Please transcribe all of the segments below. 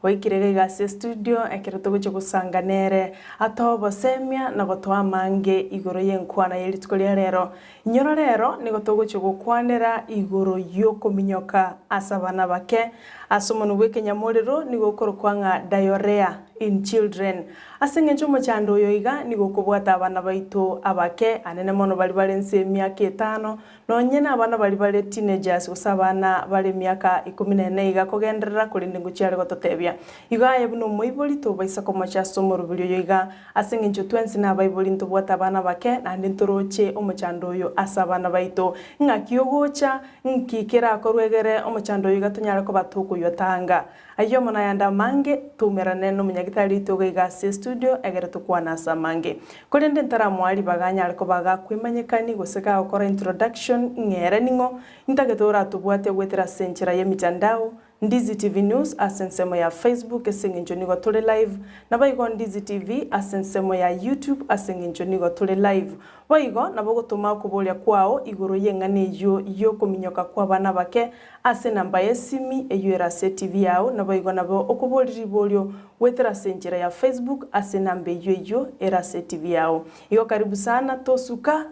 Oikire iga iga ase estudio ekero togochia gosanga nere atoe obosemia na gotoa amange igoro y'enkwana ye rituko ria rero. Inyora rero nigo togochia gokwanera igoro y'okominyoka ase abana abake. Ase omonwa bw'ekenyamorero nigo okorokwa ng'a diarrhea in children. Ase engencho omochando oyo iga nigo okobwata abana baito abake, anene mono baria bare nse emiaka etano, Nonye nabana baria bare teenagers gose abana bare emiaka ikomi na ene iga kogenderera korende ngochia are gototebia. Igo aye buna omoibori tobaisa komocha ase omoroberi oyo iga ase eng'encho twensi nabaibori ntobwate abana abake naende ntoroche omochando oyo ase abana baito. Ng'aki ogocha? Nki kerakorwe egere omochando oyo iga tonyare koba tokoyotanga? Ayio amo nayande amange, toumerane nomonyagitari oito iga iga ase estudio egere tokwane ase amange. Korende ntaramoa ribaga anyare koba gakwemanyekani gose gagokora introduction ng'a ere ning'o, intagete oratobwate goetera ase enchera y'emitandao, Ndizi TV News ase ensemo ya Facebook ase eng'encho nigo tore live, naboigo Ndizi TV ase ensemo ya YouTube ase eng'encho nigo tore live. Boigo nabo ogotoma okoboria kwao igoro y'eng'ana eyio y'okominyoka kw'abana abake Ase enamba y'esimi eyio ere ase etibi yao, naboigo nabe okoboria riborio goetera ase enchera ya Facebook ase enamba eyio eyio ere ase etibi yao. Igo karibu sana tosuka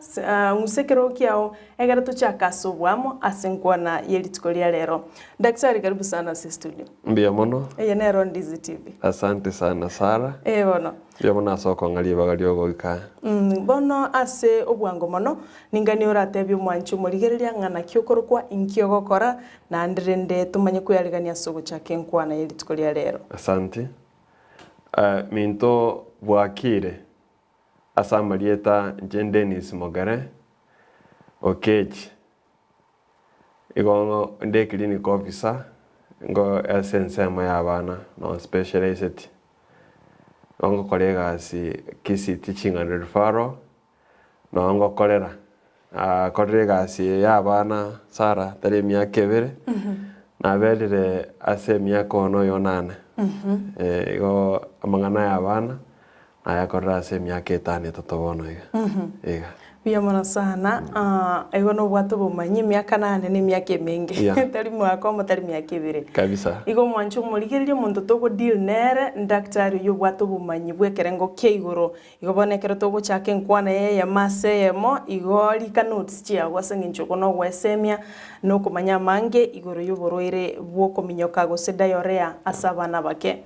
ng'usa ekerogo kiao egere tochake ase oboamo ase enkwana ye rituko ria rero. Daktari karibu sana ase estudio. Mbuya mono. Eye nero Ndizi TV. Asante sana Sarah. Ee bono. Mbuya mono ase okong'a ribaga riogoika. Bono ase obwango mono, Ningani oratebie omwanchi omorigereria ng'a naki okorokwa, inki ogokora, naende rende tomanye kwearigania ase ogochaka enkwana ye rituko ria rero. Asanti. Minto bwakire ase amarieta inche Dennis Mogere Okechi. Igo nde clinic officer nigo ase ensemo ya abana no specialised. Igo ngokora egasi Kisii Teaching and Referral. Nao ngokorera, nakorire egasi eye y'abana Sarah tari emiaka ebere, naberire ase emiaka one oyo onane. Igo amang'ana ya abana nayakorire ase emiaka etano etato bono iga, iga. Mbuya mono sana, igo nobwate obomanyi emiaka nane na emiaka emenge, Yeah. tari mwaka omo tari miaka ebere. Kabisa. Igo omwanche omorigereria omonto togo deal nere, daktari oyio obwate obomanyi bw'ekerengo kia igoro Igo bono ekero togochaka enkwana eyemo ase eyemo, igo rika notes chiago ase eng'encho oko nogwesemia na okomanya amange igoro y'oborwaire bw'okominyoka gose diarrhea ase abana abake.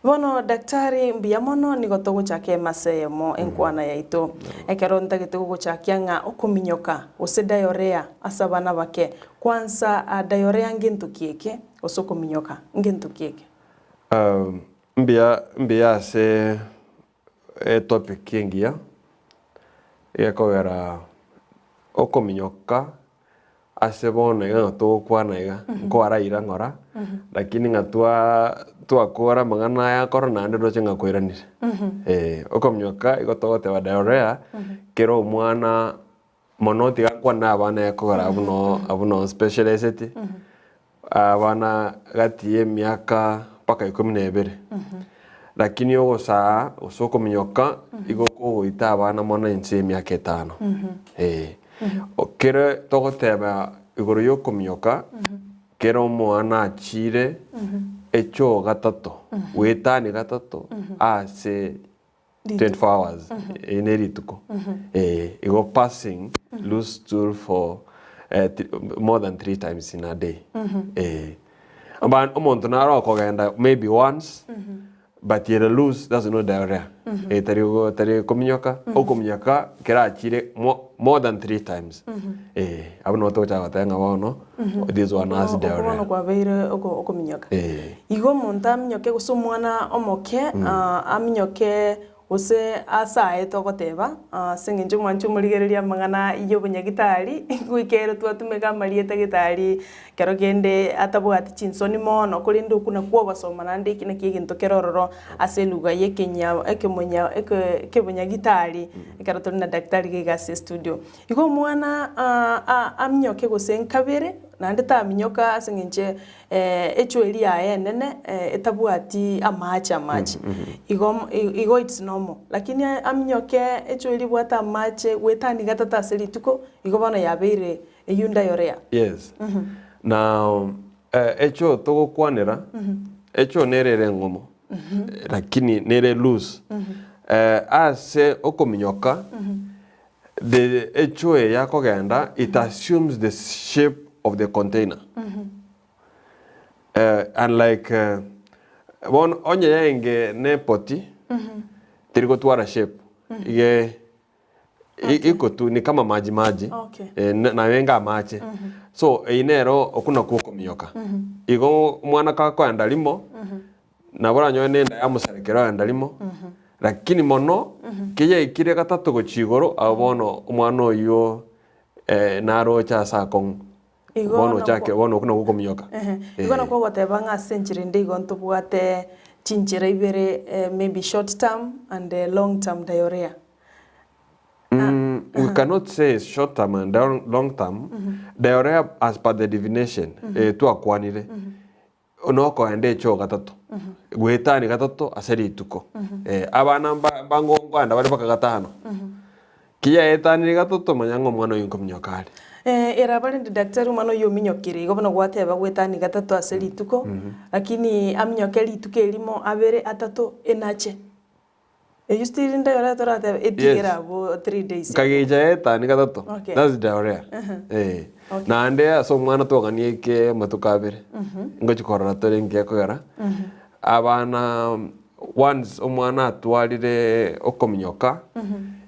Bono daktari mbuya mono nigo togochaka eyemo ase eyemo enkwana yaito. Ekero ntagete gogochakia ng'a okominyoka gose diarrhea ase abana abake, kwansa diarrhea ngento ki eke gose okominyoka ngento ki eke? Mbuya mbuya ase Etopic engiya gekogera okominyoka ase bono iga ng'a togokwana iga nkwaraira ng'ora lakini ng'a twaa twakora amang'ana aya akoro naende ndoche ng'a kwairanire. Okominyoka igo togoteba diarrhea kera omwana mono tiga nkwane na abana ekogera abwo noo abwo noo specialised abana gati ya emiaka mpaka ikomi na ebere. Lakini ogosaa gose okominyoka igo kogoita abana mono inse ya emiaka etano eh. Kere togoteba igoro ya okominyoka, kera omwana achire echoo gatato, goetania gatato ase 24 hours eye ne rituko eh igo passing loose stool for eh, more than 3 times in a day eh aba omonto naro okogenda maybe once but ere loose that's not diarrhea eh tari go tari kominyoka okominyoka kerachire mo more than 3 times eh abwo nabo togochaka goteba ng'a bono this one has Oko bono diarrhea kwabeire oko okominyoka. eh. Igo omonto aminyoke gose omwana omoke aminyoke gose ase aye togoteba ase eng'encho omwanche omorigereria amang'ana y'obonyagitari goika ere twatumeka amarieta gitari kero kende atabwati chinsoni mono korende okwo nakwo ogosoma naende eki naki egento kere ororo ase elugha ya ekenya ekemonya eke ekebonyagitari ekero tore na daktari iga iga ase estudio. Igo omwana aminyoke gose nkabere naende taminyoka ase eng'encho Echweri yaye enene etabwati amache amache, igo igo it's normal. Lakini aminyoke echweri ebwate amache goetania gatato ase rituko, igo bono yabeire eyio ndayorea. Yes. Now, echo togokwanera, Echoo nere ere eng'omo, lakini nere loose. Ase okominyoka, the echoo eye yakogenda, it assumes the shape of the container. Unlike bono onye yaenge ne epoti, teri gotwara shape, iga iko tu ni kama maji maji Okay. eh, nayo enga amache so eyio nero okwo nakwo okominyoka igo omwana kakoenda rimo nabo oranyore na enda yamosarekera oenda rimo lakini mono keyaikire gatato gochia igoro abwo bono omwana oywo naroche ase akong'u Igo bono ochake nakwo- bono okwo nakwo okominyoka Ehe. Igo nakwo ogoteba ng'a ase enchera ende igo ntobwate chinchera ibere maybe short term and long term diarrhea. We cannot say short term and long term, diarrhea as per the definition twakwanire, nokoenda echoo gatato, goetania gatato ase rituko. Abana mba nkoenda bare mpaka gatano, ki yaetanirie gatato manya ng'a omwana oyio nkominyoka are. Ere abarende daktari omwana oyio ominyokire igo bono gwateba goetania gatato ase rituko, lakini aminyoke rituko erimo, abere, atato, enache. Eyio still ndayore toratebe etigere Yes. abwo 3 days. Nkagecha etani gatato. Okay. That's diarrhea. Eh. Naende ase omwana twaganie eke amatuko abere. Ngochi korora tore inki ekogera. Abana once omwana atwarire okominyoka,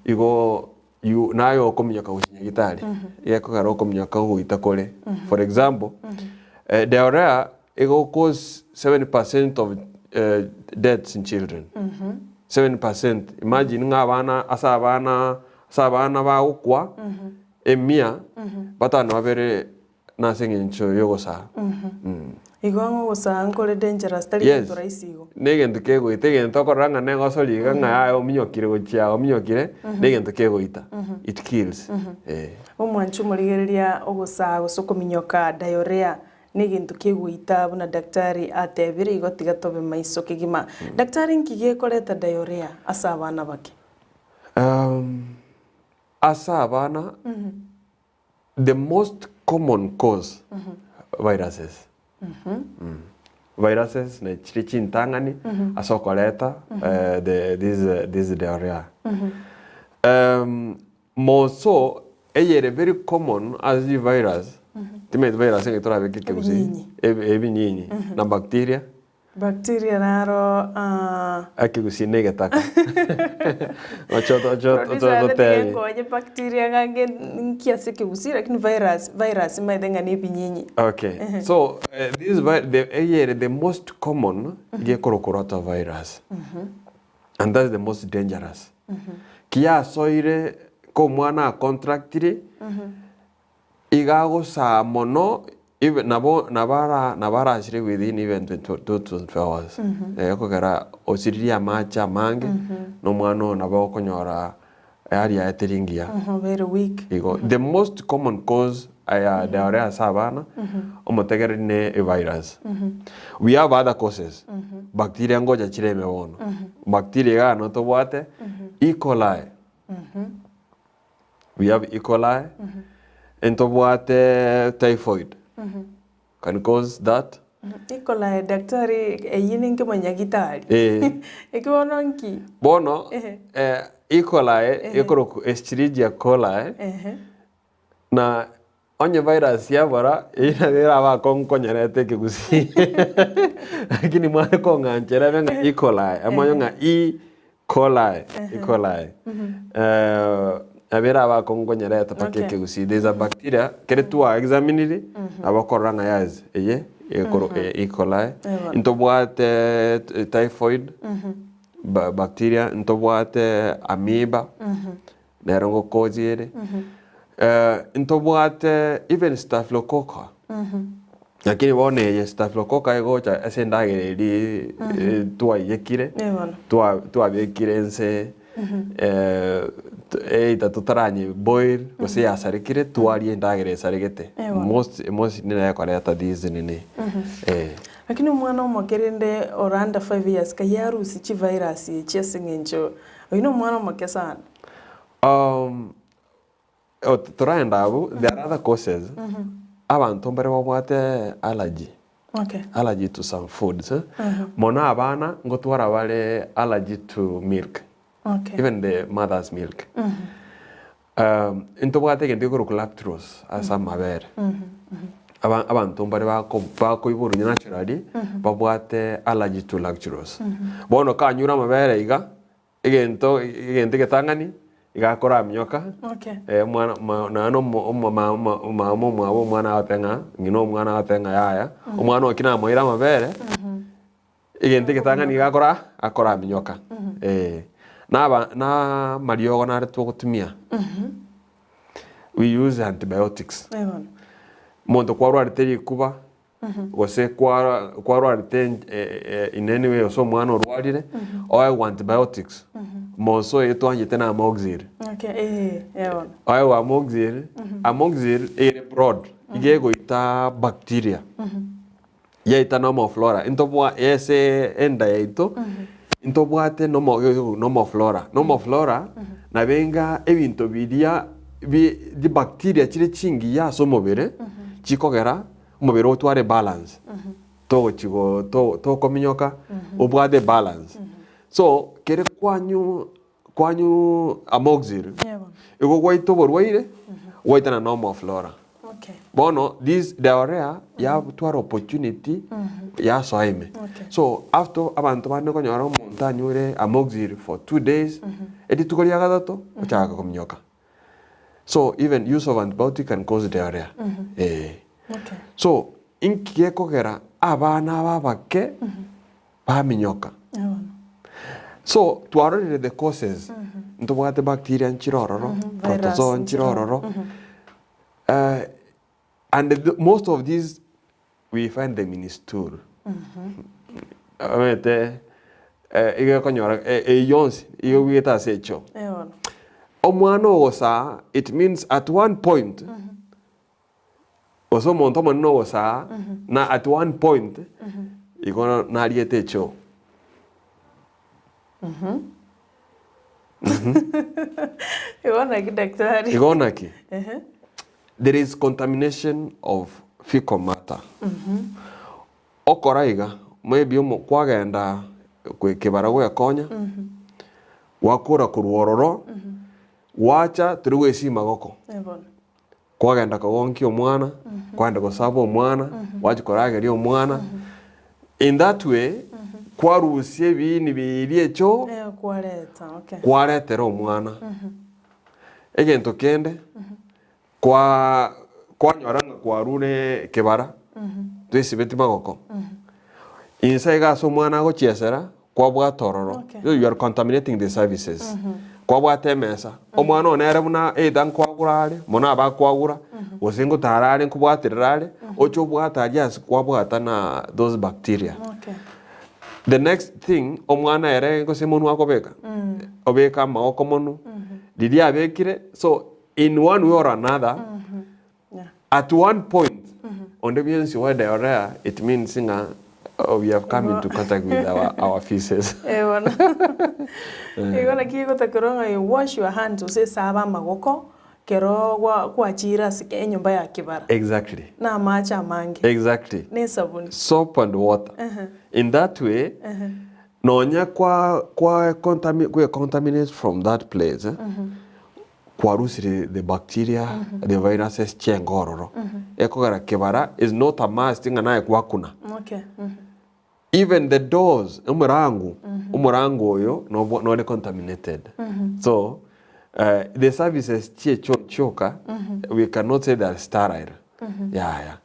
igo you naye okominyoka gochia nyagitari. Gekogera okominyoka gogoita kore. For example, diarrhea igo cause 7% of deaths in children. 7%. Imagine ng'a abana ase abana ase abana bagokwa emia batano babere nase eng'encho yogosaa. Igo ang'e ogosaa nkore dangerous tari Yes. gento rahisi igo. Na egento kegoita egento okorora ng'a negosori iga ng'a yaya ominyokire gochia aa ominyokire, na egento kegoita. It kills. Eh. Omwancho omorigereria ogosaa gose okominyoka diarrhea Negento kegoita buna daktari atebire igo tiga tobe maiso kegima. Daktari nki gekoreta diarrhea ase abana bake? Ase abana the most common cause viruses. Viruses na chiria chintang'ani ase okoreta the this this diarrhea. More so, eyere very common ase chivirus, timanyeti virus engaki torabeke ekegusii, Ebinyinyi. ebi- ebinyinyi na bacteria, Bacteria naro ah, ekegusii na egetaka. Oche oto- oche oto- producer ane tiga ototebi. nkonye bacteria ng'a nge nki ase ekegusii lakini virus virus maete ng'a na ebinyinyi. Okay, so eh, this vi the eyere the most common gekorokwa rotavirus. And that's the most dangerous. Kiyasoire ko omwana acontractire, iga agosaa mono even nabo nabo ara nabo arasire within even 24 hours. Ekogera osiririe amache amange, na omwana oyo nabo okonyora hali yaye teri engiya. Very weak. Igo the most common cause aya diarrhea ase abana, omotegereri ne evirus. We have other causes, bacteria ngocha chire ime bono. Bacteria igaa no tobwate, E. coli. We have E. coli, ntobwate typhoid can cause that. E. coli daktari eyio ninki omonyagitari? Eh. Eki bono nki? Bono E. coli ekorokwa Escherichia coli na onye virus yabora eyio nabo erabe akong'u konyereta ekegusii lakini mware kong'anchera ebe ng'a E. coli amanye ng'a E. coli E. coli nabo erabe akong'u konyereta mpaka ekegusii. There is a bacteria kere twa examiniri nabo okorora ng'a yes eye ekoro E. coli ntobwate typhoid bacteria ntobwate amoeba nero ngokochi ere ntobwate even staphylococcal lakini bono eye staphylococcal egocha ase endagera eria twaiyekire twabekire inse either totaranye boil gose yasarekire twaria endagera esaregete most most nere ekoreta this nini eh. Lakini omwana omoke rende ore under 5 years kai arusie chivirus echi ase eng'encho oyio na omwana omoke sana. Toraenda abwo, there are other causes, abanto mbare babwate allergy. Okay. Allergy to some foods eh. Mono abana ngotwara bare allergy to milk. Okay. Even the mother's milk. Ntobwate egento gekorokwa lactulose ase amabere. Aba- abanto mbare bako bakoiborwa naturally babwate allergy to lactulose. Bono kanyure amabere iga, egento egento egetang'ani iga akoraminyoka Okay. omwana ma naende omo omoma mama omwabo omwana agote ng'a ng'ina omwana agote ng'a yaya, omwana oki namoire amabere. Egento egetang'ani iga akora akoraminyoka eh. Naba na amariogo nare togotumia, we use antibiotics. Eh bono. Omonto kwarwarete rikuba, gose kwara kwarwarete in any way gose omwana orwarire, oegwe antibiotics, monso eye twanchete na amoxil. Okay, eh, eh bono. Oegwe amoxil, amoxil ere broad, iga egoita bacteria. Yaita normal flora intobwa ase enda yaito intobwate normal normal flora normal flora nabo enga ebinto biria bi chibacteria chire chingiya ase omobere chikogera omobere otware ebalance togochi go to tokominyoka obwate ebalance. So kere kwanyu Kwanyu amoxil, igo gwaita oborwaire, gwaita na normal flora. Okay. Bono this diarrhea yatwara opportunity yasoa ime. Okay. So after abanto bande okonyora omonto anyure amoxil for 2 days, erituko ria gatato ochaka kominyoka. So even use of antibiotic can cause diarrhea. Eh. Okay. So inki gekogera abana aba abake baminyoka? Eh bono. So twarorire the causes ntobwate bacteria nchire ororo, Virus protozoa nchire nchire ororo, and the most of these we find them in stool. Omanyete iga okonyora eyio yonsi igo egwete ase echoo. Eh bono. Omwana ogosaa it means at one point gose omonto omonene ogosaa na at one point igo nariete echoo. Igo naki daktari? Igo naki? Ehe. There is contamination of fecal matter. Okora iga, maybe omo kwagenda kwe kebara gwekonya, gwakora korwa ororo, gwacha tori goesia magoko. Eh bono. Kwagenda kogonkia omwana, kwagenda gosaba omwana, gwachia korageria omwana, in that way, kwarusia ebiini biria echoo, Eh kwareta, okay. kwaretera omwana. Egento kende, kwa kwanyora ng'a kwarure kebara, toesibeti magoko, inse iga ase omwana agochiesera, kwabwata ororo, Okay. you are contaminating the services. Kwabwata emesa, omwana one ere buna either nkwagura are, mono abakwagura, gose ngotara are nkobwaterera are, oche obwate aria ase kwabwata na those bacteria. Okay. The next thing, omwana ere gose monwe akobeka, obeka amagoko monwe, riria abekire, so in one way or another, Yeah. at one point, onde bwensi oe diarrhea, it means ng'a we have come into contact with our feces. Eh bono. Igo naki egotakerwa ng'a you wash your hands gose esaba amagoko kero gwa gwachire ase enyomba ya kibara. Exactly. Na amache amange. Exactly. Na esabuni. Soap and water. In that way, nonya kwa kwa contami kwe contaminate from that place, eh, kwarusire the bacteria, the viruses chienga ororo. Ekogera kebara is not a must ng'a naye gwakuna. Okay. Even the doors, omorango, omorango oyo nobo nore contaminated. So, the services chie chioka, we cannot say they are sterile. Yaya.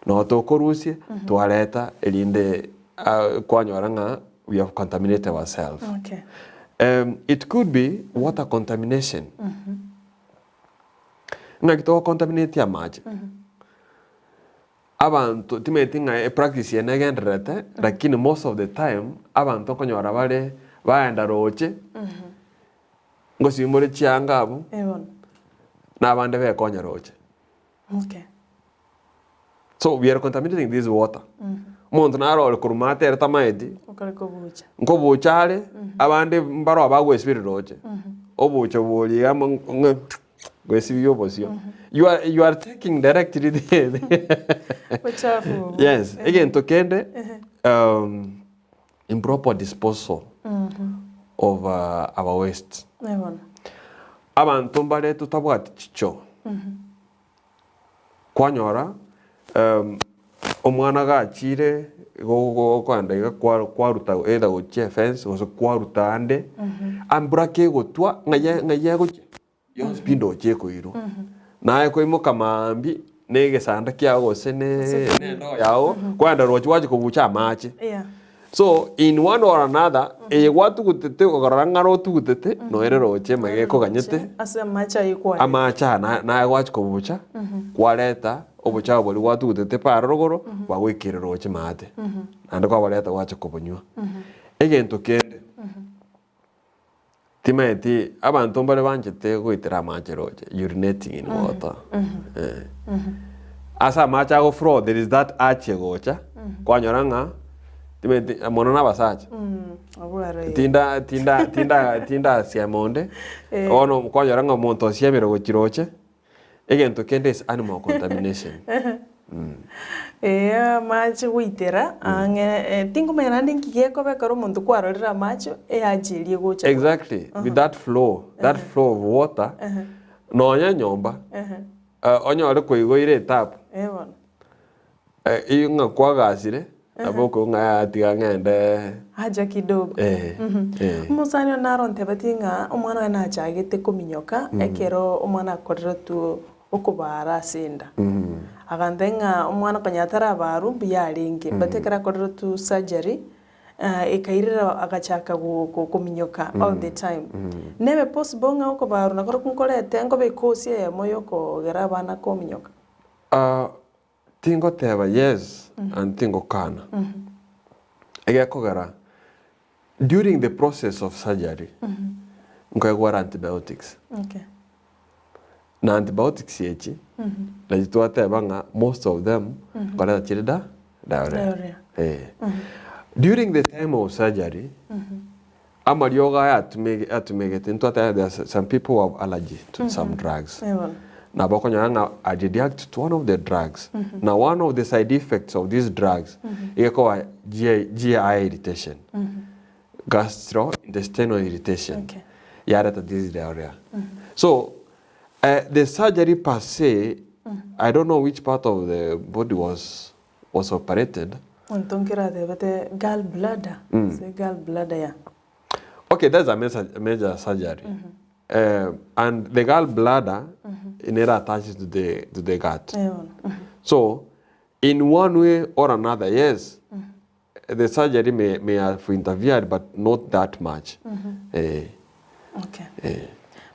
No tokorusia, twareta erinde kwanyora ng'a we have contaminated ourselves. Okay. It could be water contamination. Ng'aki togocontaminate amache? Abanto timanyeti ng'a epractice eye negendererete, lakini most of the time, abanto okonyora bare baenda roche, ngosimbore chianga abwo, Eh bono. na abande bekonya roche. Okay. So we are contaminating this water. Omonto naro ore korwa maate ere tamaeti, Okore kobucha. nkobucha are, abande mbaro abagoesiberi roche. Obucha boria iga ng'a. Gwesibia obosio. You are, you are taking directly the Ochafu obwo. Yes, egento kende um, improper disposal of our waste. Eh bono. Abanto mbare totabwati chichoo. Kwanyora omwana gachire igo okoenda iga kwaruta either gochia efence gose kwaruta ande, embura kegotwa ng'ai ng'ai egochia yonsi pi ndoche ekoirwa. Naye koimoka maambia na egesanda kiago gose ne endoo yago, kwaenda roche gwachia kobucha amache. So in one or another, eye gwatugutete okarora ng'a rotugutete, noere roche emaiga ekoganyete, Ase amache aye kwarete. amache aya na- naye gwachia kobucha, kwareta obochafu boria gwatugutete paro rogoro, bwagoikera roche maate, naende kwaboreta gwacha kobonywa. Egento kende, timaeti abanto mbare banchete goitera amache roche, urinating in water, eh. Ase amache ago flow there is that urge egocha, kwanyora ng'a timaeti mono na abasacha, Abwo aro eh. tinda tinda tinda tindasiema onde, bono kwanyora ng'a omonto osiemire gochia roche, Egento kende is animal contamination. Ee, amache goitera ang'e eh, tinkomanya naende nki gekoba ekero omonto kwarorire amache ehaja eria egocha. Exactly, with that flow, that flow of water, nonya nyomba, eh, onyore koigoire etap, Eh bono. Eh, ng'a kwagasire, nabo okoigwa ng'a yaya tiga ng'ende Haja kidogo. eh, eh. Omosani one narontebetie ng'a omwana oye nachagete kominyoka ekero omwana akoreretwe okobara ase enda. Agantebia ng'a omwana konya tarabarwa mbuya arenge, but ekero akoreretwe surgery, ekairera agachaka go- go- kominyoka all the time. Nebe possible ng'a okobarwa nakorokwo nkorete nkobe ekosi eyemo yokogera abana kominyoka? Ah, Tingoteba yes and tingokana. Egekogera during the process of surgery nkoegwara antibiotics. Okay. Na antibiotics echi nachi twateba ng'a most of them nkoreta chire da diarrhea. Diarrhea. Eh. During the time of surgery amariogo aya atumege atumegete ntwateba there are some people who have allergy to some drugs. Eh bono. Nabo okonyora ng'a I react to one of the drugs. Na one of the side effects of these drugs egekoba GI, GI irritation. Gastrointestinal irritation. Okay. Yareta this diarrhea. So eh, the surgery per se, I don't know which part of the body was was operated. Monto nkeratebete gall bladder, ase gall bladder ya. Okay, that's a major, major surgery. And the gall bladder nere attached to the, to the gut. Eh bono. So, in one way or another, yes, the surgery may, may have interfered, but not that much. Eh, Okay. eh.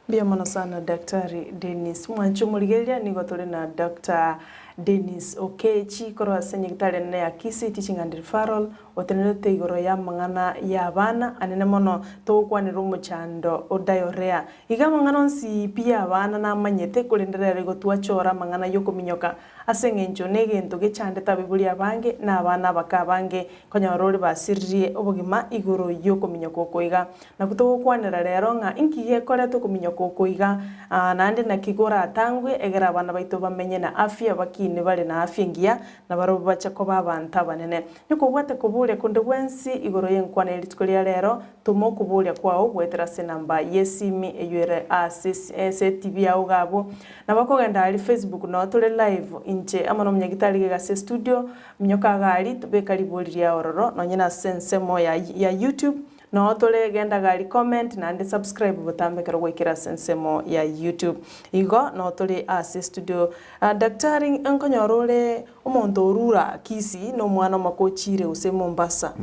Mbuya mono sana Daktari Dennis. Mwanche omorigereria nigo tore na Doctor Dennis Okechi korwa ase nyagitari enene ya Kisii Teaching and Referral Otenerete igoro y'amang'ana y'abana, anene mono togokwanera omochando o diarrhea. Iga amang'ana onsi pi y'abana namanyete, korende rero igo twachora amang'ana y'okominyoka ase engencho negento gechandete abaibori abange na abana abake abange konyora ore basiririe obogima igoro y'okominyoka oko iga. Nakwo togokwanera rero ng'a inki gekoreta okominyoka oko iga, naende naki koratangwe egere abana baito bamenye na afya bakine bare na afya engiya na barobwo bache koba abanto abanene. Nikobwate koboria konde gwensi igoro y'enkwana ye rituko ria rero, toma okoboria kwao goetera ase enamba y'esimi eyio ere ase ase etibi yao iga abwo. Nabo okogenda aria Facebook noo tore live inche amo nomonyagitari iga ase estudio, minyoka iga aria beka ribori riao ororo nonye nase ensemo ya ya YouTube Noo tore genda gari comment naende subscribe botambe ekero gwaikire ase ensemo ya YouTube. Igo noo tore ase studio. Daktari nkonyora ore omonto orure Kisii na omwana omake ochire gose Mombasa.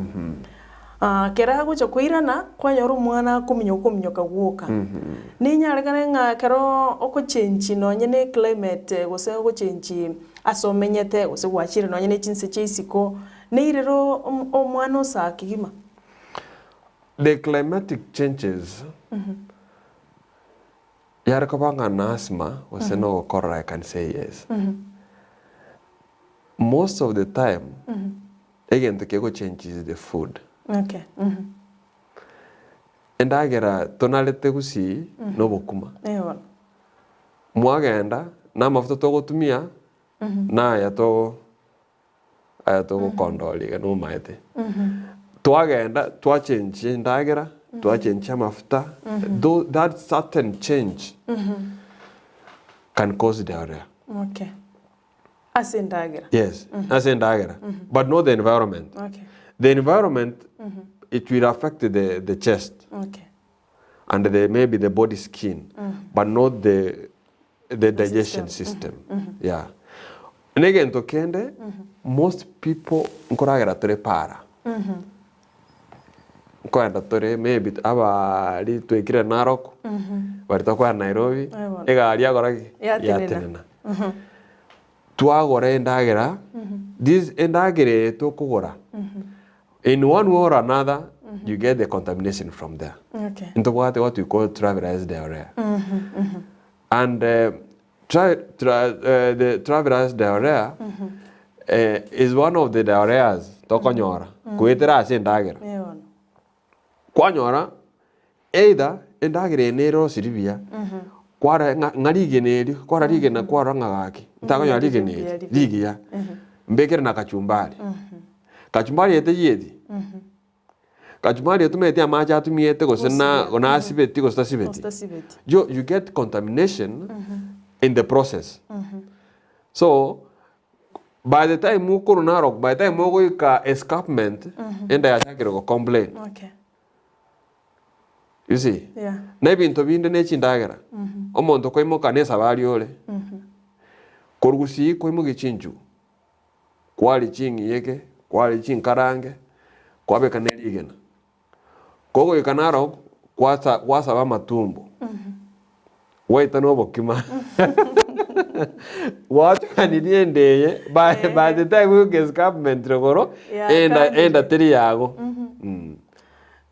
Kero agocha koirana kwanyora omwana akominyoka okominyoka gwoka. Nenyarekane ng'a ekero okochengi nonye ne climate gose ogochengi ase omenyete gose gwachire nonye ne chinse chia isiko neirere omwana osaa kegima. The climatic changes yare koba ng'a na asthma gose na ogokorora I can say yes. Most of the time egento kegochange is the food. Okay. Endagera tonarete gusii na obokima. Eh bono. Mwagenda, na amafuta togotumia, naya togo aya togokondoria iga nomaete. Twagenda twachenchia endagera, twachenchia amafuta, tho that certain change can cause diarrhea. Okay. Ase endagera. Yes, ase endagera, but not the environment. Okay. The environment, it will affect the, the chest Okay. and the, maybe the body skin, but not the, the digestion system. Yeah. Negento kende, most people nkoragera tore para. Nkoenda tore maybe abaria twekire Narok, baria tokoenda Nairobi, Aye bono. egari yakora ki? Yatenena. Yatenena. Twagora endagera, this endagera eye tokogora, in one way or another, you get the contamination from there. Okay. Ntobwate what we call travelers diarrhea. And tra, tra, the travelers diarrhea is one of the diarrheas tokonyora goetera ase endagera. Ee bono. Kwanyora either endagera eye nere osiri buya, kwara ng'a ng'a rigena erio, kwara rigena kwarora ng'a gaki, ntakonyora rigena Rigiya eri, ribe. rigiya, mbekere na kachumbari. Kachumbari eye teyieti, kachumbari etumeti amache atumiete gose na Gose, nasibeti gose tasibeti. Gose tasibeti. You, you get contamination in the process. So, by the time okorwa Narok, by the time ogoika escarpment, enda yachakire go complain. Okay. You see? Yeah. Na ebinto binde ne chindagera. Omonto koimoka ne esabari ore. Korwa gusii koimokia chinchugu, kwaria ching'iyeke, kwaria chinkarange, kwabeka ne rigena. Kogoika Narok, kwasa gwasaba amatumbo, gwaita na obokima, gwachokanirie enda eye, by by the time ogoika escarpment rogoro, enda Yakandire. enda teri yago.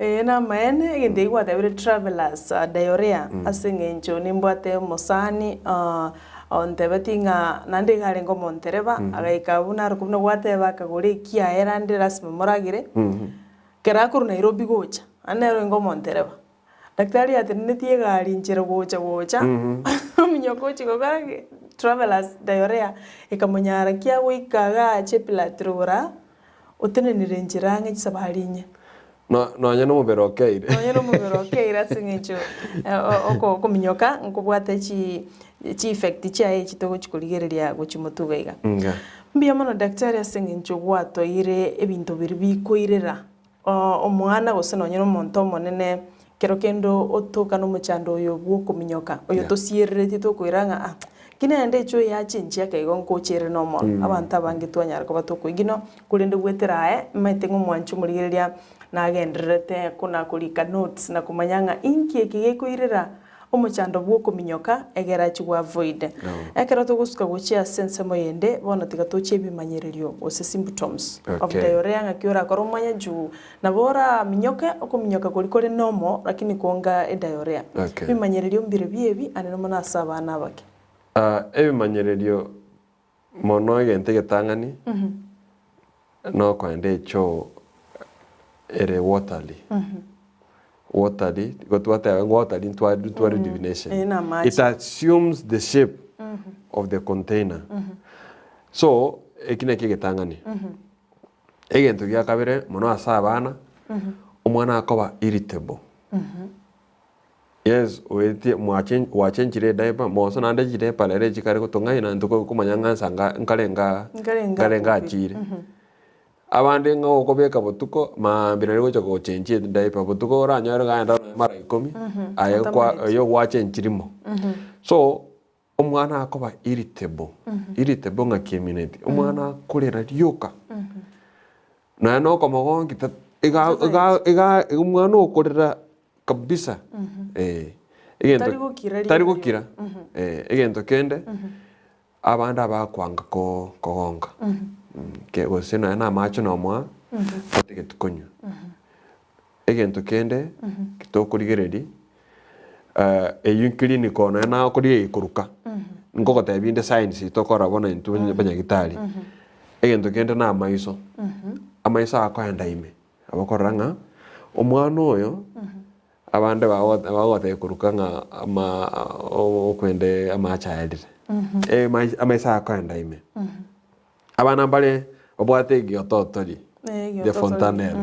Ee namaene, egento ekio gwatebire travelers diarrhea ase eng'encho nimbwate omosani ontebeti ng'a naende iga arenge omontereba, agaika buna arokwo buna gwateba akagora ekiaye rende lasima moragere, Ekero akorwa Nairobi gocha, naende nere oinge omontereba. Daktari atenenetie egari nchera gocha gocha, ominyoka ochia gokora ki? Travelers diarrhea, ekamonyara ki agoika igaa Chepilat rogoro otenenire nchera ang'e chisabari inye. No- Nonye na omobere okeire. Nonye na omobere okeire ase eng'encho oko okominyoka nkobwate chi chieffect chiaye echi togochi korigereria gochia motwe iga iga. Nga. Mbuya mono daktari ase eng'encho gwatoeire ebinto biria bikoirera omwana gose nonye na omonto omonene kero kende otoka nomochando oyo bwokominyoka oyo Yeah. tosiereretie tokoira ng'a ah ki naende echo yachenchia ake igo nkocha ere nomono. Abanto abange twanyara koba tokoigina korende goetera aye omanyete ng'a omwanchi omorigereria nagendererete kona korika notes na komanya ng'a inki eke gekoirera Omochando bw'okominyoka egere achie goavoid. Ekero togosuka gochia ase ensemo yende, bono tiga tochie ebimanyererio gose symptoms of Okay. diarrhea ng'aki orakore omanye juu nabo oraminyoke okominyoka koria kore normal lakini konga ediarrhea. Okay. Ebimanyererio mbire biebi anene mono ase abana abake. Ah, ebimanyererio mono egento egetang'ani nokoenda echoo ere watery, watery igo twateba ng'a watery ntware ntware divination. Eye na amache. It assumes the shape of the container. So, eki nakio egetang'ani. Egento gia kabere mono ase abana, omwana akoba irritable. Yes, oetie mwachen gwachenchire ediaper, moso naende chidiaper rero echikare gotong'aina intwe komanya ng'a nsa nga nkare nga Nkare nga nkare akobeka. ngachire. Abande ng'a okobeka botuko, maambia nari gocha gochenchia ediaper, botuko oranyore gaenda nonye mara ikomi, aye kwa Otamanyeti. oyo gwachenchiri mo. So, omwana akoba irritable, irritable ng'aki emineti, omwana akorera rioka. Nonya na okomogonki ta iga iga iga omwana okorera kabisa eh, egento Tari gokira tari rirorio. gokira eh, egento kende abande abakwanga ko kogonka ke gose nonya na amache nomoa tatageti konywa. Egento kende tokorigereria eywo clinical nonya nakoria ekoruka, nkogotebia inde signs tokora bono intwe abanyagitari. Egento kende na amaiso, amaiso akoenda ime, nabo okorora ng'a omwana oyo. Abande bagotebia koruka ng'a ama okwende amache aerire. Amaiso akoenda ime. Abana mbare babwate egiototori, the fontanel,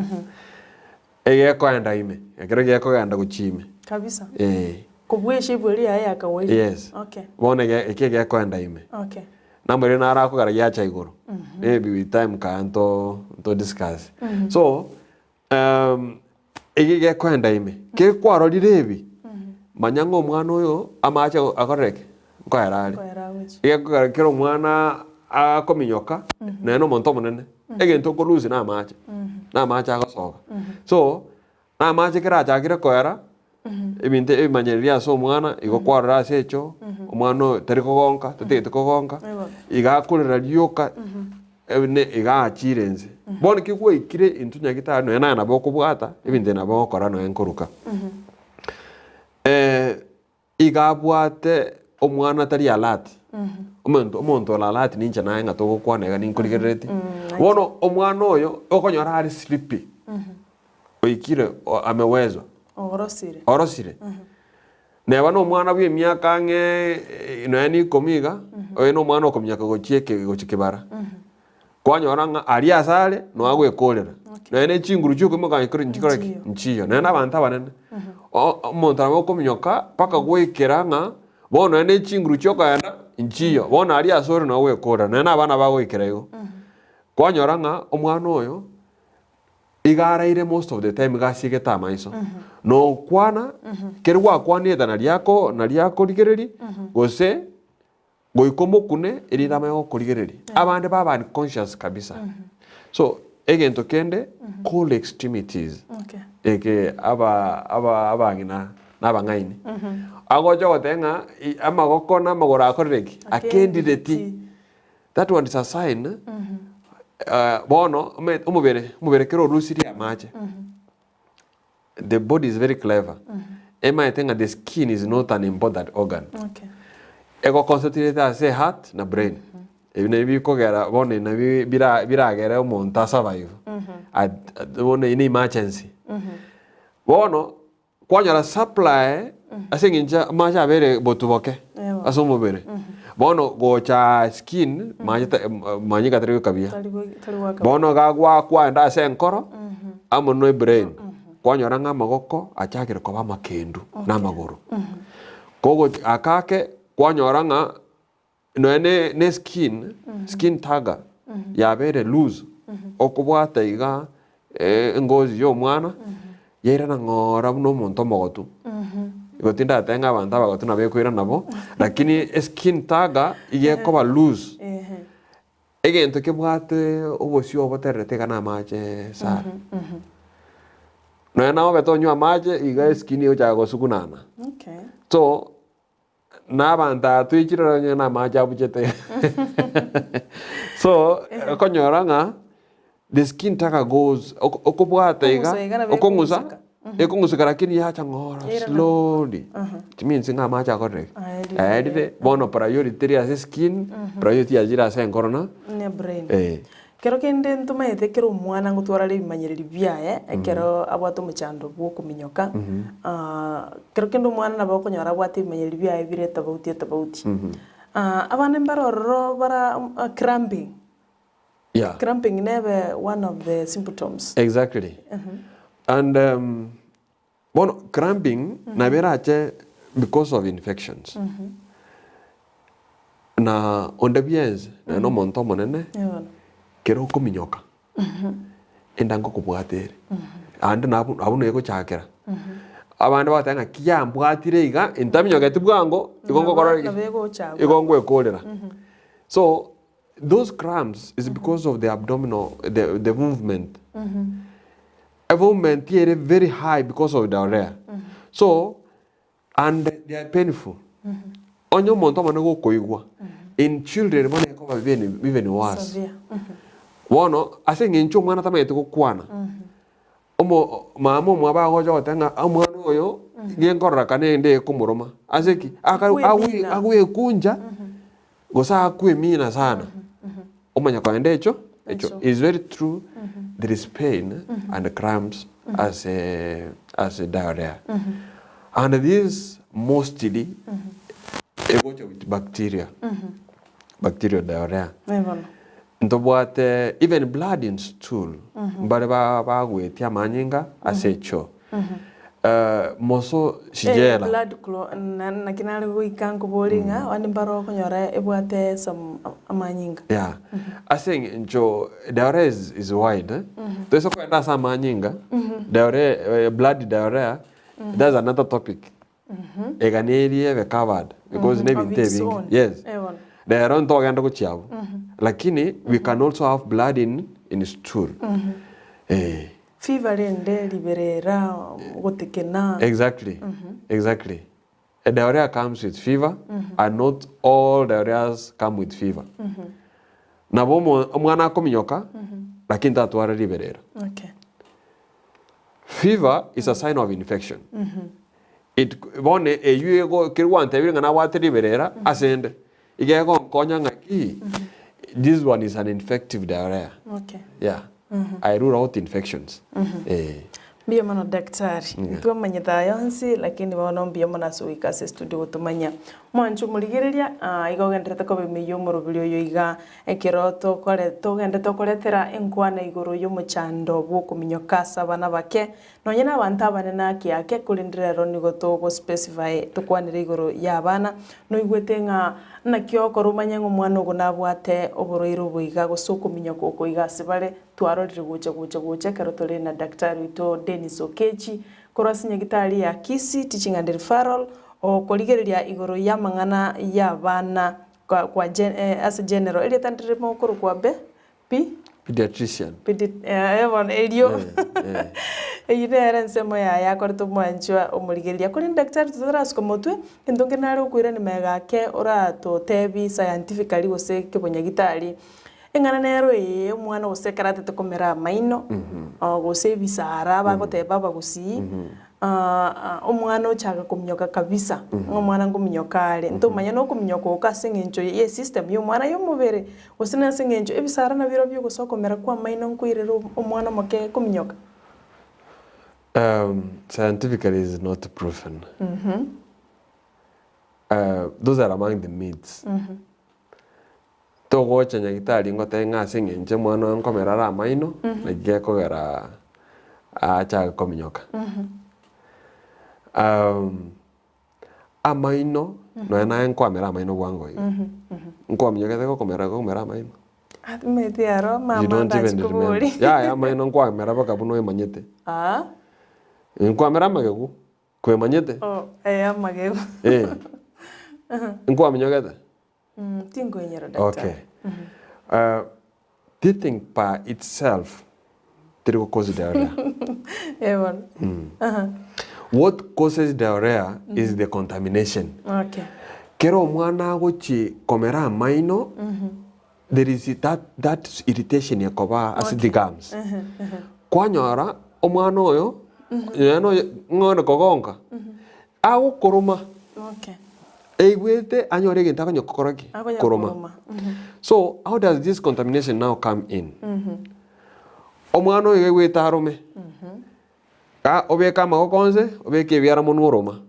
egekoenda ime, ekero gekogenda gochia ime. Kabisa. Eh. Kobua eshape eria yaye ya kawaida. Yes. Okay. Bono ege eki egekoenda ime. Okay. Namorire naro akogera giacha igoro. Maybe with time kaa nto nto discuss. So, ege gekoenda ime, kere kwarorire ebi, manya ng'a omwana oyo amache akorire ki? Nkoera are. Nkoera agochia. Egekogera kera omwana akominyoka, nonye na omonto omonene, egento okorusia na amache, na amache agosoka. So, na amache kera achakire koera, ebinto ebimanyereria ase omwana, igo kwarora ase echoo, omwana oyo tari kogonka, tatageti kogonka, iga akorera rioka, ne iga achire inse. Bono ki gwaikire intwe nyagetari nonya naye nabo okobwata, ebinto ebi nabo ogokora nonya nkoruka. Iga abwate omwana tari alert, omonto omonto ore alert ninche naye ng'a togokwana iga ninkorigereretie. Bono omwana oyo okonyora are sleepy, oikire amewezwa, Orosire. orosire. Neba na omwana bwa emiaka ang'e nonya na ikomi iga, oyo na omwana okominyoka gochia eke gochia kebara. Kwanyora ng'a aria ase are noe agoekorera. Nonya ne chinguru chia okoimoka nchikore nchikore ki? Nchiyo. Nchiyo. Nonya na abanto abanene. O- omonto nabo okominyoka mpaka goikera ng'a bono nonya ne chinguru chia okoenda nchiyo. Bono aria ase ore noe ogoekorera. Nonya na abana bagoikera igo. Kwanyora ng'a omwana oyo, iga araire most of the time iga asiegete amaiso. Nokwana, kere gwakwanete naria ako naria akorigereria, gose Goika omokune erinde amanye gokorigereria. Abande baba unconscious kabisa. So egento kende cold extremities Okay. eke aba aba abang'ina na abang'aini. Agocha goteba ng'a i- amagoko na amagoro akorire ki? Akendire ti. That one is a sign bono omanyete omobere omobere kero orusirie amache The body is very clever. Emaete ng'a the skin is not an important organ. Okay. Ego concentrate ase heart na brain. Ebi nabio bikogera bono nabio bira biragere omonto a survive. At at bono eye ne emergency. Bono kwanyora supply ase eng'encho amache abere botuboke Ewa. ase omobere. Bono gocha skin mache ta manyinga tari goika buya. Tari goi- tari goaka Bono gagwakwaenda ase enkoro amo na ebrain, kwanyora ng'a amagoko achakire koba amakendu na amagoro. Kogo aka ake kwanyora ng'a nonya ne ne eskin, skin tagger yabeire loose, okobwata iga engozi ya omwana, yairana ng'ora buna omonto omogotu. Igo tindateba ng'a abanto abagotu nabo ekoirana bo, lakini eskin tagger iga ekoba loose. Egento kebwate obosio obotererete iga namache sana. Nonya naye obete onywe amache iga eskin egochaka gosugunana. Okay. So, na abanto aba toichire onye na amache abuchete. So, okonyora ng'a the skin taka goes oko okobwata iga, Okong'usa iga nabo okong'usa, ekong'useka. ekong'useka lakini yacha ng'ora Yairana. slowly. It means ng'a amache akorire ki? Aerire. Aerire, bono priority eri ase skin, priority yachire ase enkoro na Ne brain. eh. Kero kende ntomaete ekero omwana ngotwara are ebimanyereri biaye, ekero abwate omochando bwa okominyoka, kero kende omwana nabo okonyora abwate ebimanyereri biaye bire etofauti etofauti. Abande mbare ororo bara cramping, Yeah. cramping nebe one of the symptoms. Exactly. And um, bono cramping nabo erache because of infections. Na onde bwensi nonya na omonto omonene Bono. kero okominyoka enda nkokobwata ere naende nabwo abwo nigo egochakera. Abande bagoteba ng'a ki yambwatire iga intaminyogeti bwango igo ngokora ki? Nabo egocha abwo. Igo ngwekorera. So those cramps is because of the abdominal the, the movement. A movement ere very high because of diarrhea. So and they are painful. Onye omonto omonene gokoigwa in children bono ekoba even, even worse. Severe. Bono ase eng'encho omwana tamanyeti gokwana omo mama omwabo agocha goteba ng'a omwana oyo genkorora kane ende ekomoroma ase ki? Aka Akwemina. agwekunja gose akwemina sana omanya kogenda echo echo Echo. is very true there is pain and cramps. ase ase diarrhea and this mostly egocha with bacteria bacterial diarrhea Bono. Ntobwate even blood in stool mbare ba bagwetia amanyinga ase echoo moso Eh, shigella. blood clo na naki nare goika nkobori ng'a abande mbare okonyora ebwate some amanyinga. Yeah. Ase eng'encho diarrhea is, is wide eh? Toise kogenda ase amanyinga diarrhea, blood diarrhea that's another topic. Eganerie ebe covered because Of nebinto its ebinge. own. Yes. Eh bono. Rero ntogende gochia abwo. Lakini we can also have blood in, in stool. Eh. Fever rende riberera, gotekena. Exactly. Exactly. A diarrhea comes with fever and not all diarrheas come with fever. Nabo omo- omwana akominyoka lakini tatwara riberera. Okay. Fever is a sign of infection. It, bono eywo ego ekero gwantebire ng'a nabwate riberera ase ende, iga egonkonya ng'aki, this one is an infective diarrhea. Okay. Yeah. I rule out infections. Eh. Mbuya mono daktari. Ntwamanyete aya onsi lakini bono mbuya mono ase goika ase estudio gotomanyia. Mwanche omorigereria iga ogenderete koba ime ya omorobiri oyo iga ekero tokore togendete okoretera enkwana igoro y'omochando bw'okominyoka ase abana abake nonye na abanto abanene ake ake korende rero nigo togo specify tokwanere igoro ya abana noigwete ng'a naki okora omanye ng'a omwana ogo nabwate oborwaire obo iga gose okominyoka oko iga ase bare Twarorire gocha gocha gocha ekero tore na Daktari oito Dennis Okechi korwa ase nyagitari ya Kisii Teaching and Referral okorigereria igoro y'amang'ana y'abana kwa kwa gen ase general erieta ndire mokorokwa be pi? Pediatrician. Pedi eh bono erio Eh, eh. eyio nere ensemo yaye akorete omwanchwa omorigereria. Korende daktari totarasuka motwe, egento nkere nare gokoirania magega ake oratotebi scientifically gose kebonyagitari. Eng'ana nero eye omwana gose ekero atete komera amaino, gose ebisara bagoteba abagusii, omwana ochaka kominyoka kabisa, ng'a omwana nkominyoka are. Ntomanye na okominyoka oko ase eng'encho ye esystem ya omwana ya omobere, gose na ase eng'encho ebisara nabirobio gose okomera kwa amaino nkoirera omwana omoke kominyoka. Scientifically is not proven. Those are among the myths. Togocha nyagitari ngotebe ng'a ase eng'encho omwana oyo nkomera are amaino, naki gekogera achake kominyoka. Amaino, nonya naye nkwamera amaino bwango iga, nkwaminyokete gokomera gokomera amaino? Omanyete aro You mama don't even ndachi remember. kobori. Yaya amaino nkwamera mpaka buna oemanyete. Nkwamera amagegu. Kwemanyete? Oh, eh, amagegu. Eh. Nkwaminyogete? Tinkoinyora daktari. Okay. Teething per itself teri go cause diarrhea. Eh bono. What causes diarrhea is the contamination. Okay. Kera omwana agochi komera amaino, there is that, that irritation ekoba ase the gums. Kwanyora omwana oyo, nonya oyo ng'a ore kogonka, agokoroma, Okay. aigwete anyore egento akonya gokora ki? Akonya Koroma. koroma. So, how does this contamination now come in? Omwana oyo aigwete arome, ga obeke amagoko onse, obeke ebiara monwe oroma.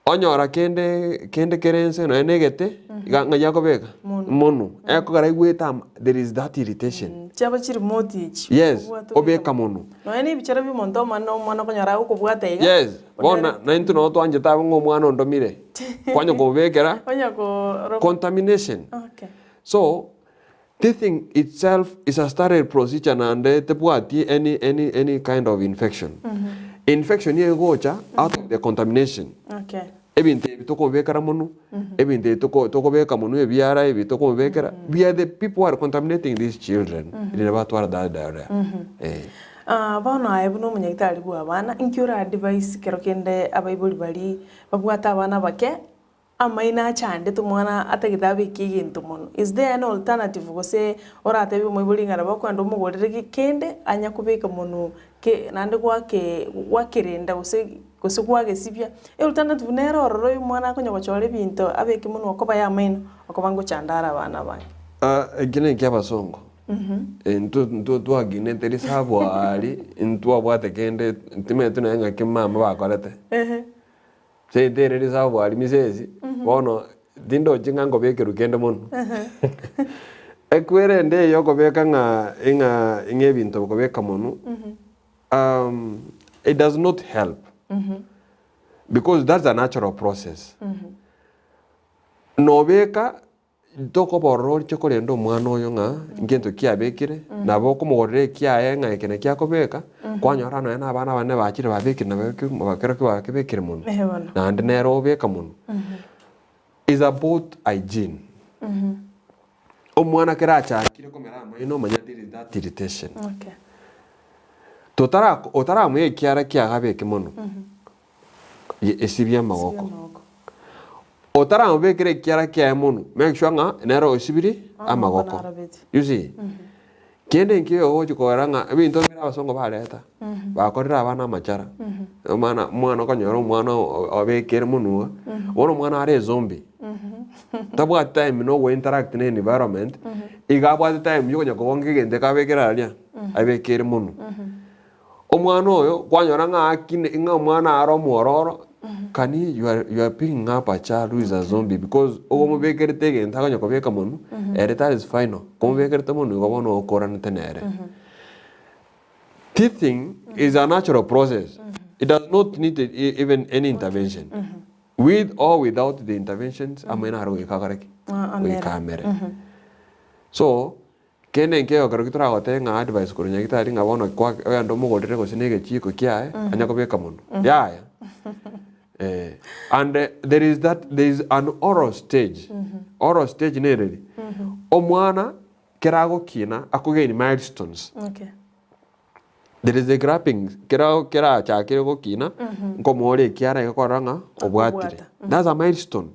Onyora kende kende kere ense nonya na egete, iga ng'ai akobeka? Monwe. Monwe. Ekogera aigwete ama there is that irritation. Chiaba chirimoti echi. Yes, Obwate obeka monwe. Nonya na ebichera bia omonto omonene omwana okonyora agokobwata iga. Yes, bono na naintwe nabo twanchete abwo ng'a omwana ondomire, kwanya komobekera Onya koroka. contamination. Okay. So, teething itself is a sterile procedure naende tebwati any any any kind of infection. Infection nigo egocha out of the contamination. Okay. Ebinto ebi tokobekera monwe, ebinto ebi toko tokobeka monwe ebiara ebi tokobekera, we are the people who are contaminating these children riria batwara that diarrhea. Eh. Ah, bono aye buna omonyagitari bwa abana, inki ora advise kero kende abaibori baria babwate abana abake, Amaino achandete omwana atagete abeke egento mono. Is there any alternative gose oratebie omoibori ng'a nabo okoenda omogorere ki kende anya kobeka monwe ke naende gwake gwakerenda gose gose gwagesibia. Alternative nere ororo oyo omwana akonya gochora ebinto abeke monwe okoba ya amaino okoba ngochanda are abana abange. Eki nekia abasongo. Intwe intwe twakinete risabu aria, intwabwate kende ntimanyeti nonya ng'aki mama bakorete. Seito ere risabu aria misesi, bono tindochi ng'a nkobekerwa kende mono. Ekwere ende eye okobeka ng'a ing'a ing'a ebinto bikobeka mono, it does not help because that's a natural process. Nobeka Tokoborora oriche korenda omwana oyo ng'a ngento ki abekire, nabo okomogorera ekiaye ng'a eke naki akobeka, kwanyora nonya na abana abane bachire babekire nabo ekero ki bakebekire mono, Ehe bono. naende nere obeka mono. Is about hygiene. Omwana kera achakire komera amaino manya there is that irritation. Okay. Totara otaramoa ekiara kiago abeke mono, ye esibie amagoko. Amagoko. Otaramobekera ekiara kiaye monwe, make sure ng'a nere osibirie Amagoko amagoko. narabeti. You see? Kende nkeiyo ogochi korora ng'a ebinto mbire abasongo bareta, bakorire abana amachara, omwana omwana okonyora omwana o- obekire monwe iga, bono omwana are ezombie, tabwati time na ogointeract na environment, iga abwate time ya okonya kobonga egento ekabekera aria, abekere monwe. Omwana oyo kwanyora ng'a akine ng'a omwana are omwororo, can you you are you are picking up a child who is a zombie because ogomobekerete egento akonya kobeka monwe, ere that is final, komobekerete monwe igo bono okoranete nere. Teething is a natural process, it does not need even any intervention, with or without the interventions, amang'ana aro goika akore ki? Amere. Goika amere. So, Kende nkeiyo ekero ki toragotebe ng'a advice korwa nyagetari ng'a bono kwa ogende omogorere gose na egechiko kiaye anya kobeka monwe, yaya eh. And there is that there is an oral stage, oral stage nereri, omwana kera agokina akogain milestones. Okay. There is a grabbing kera kerachakire gokina nkomoora ekiara iga korora ng'a obwatire, Akobwata. that's a milestone.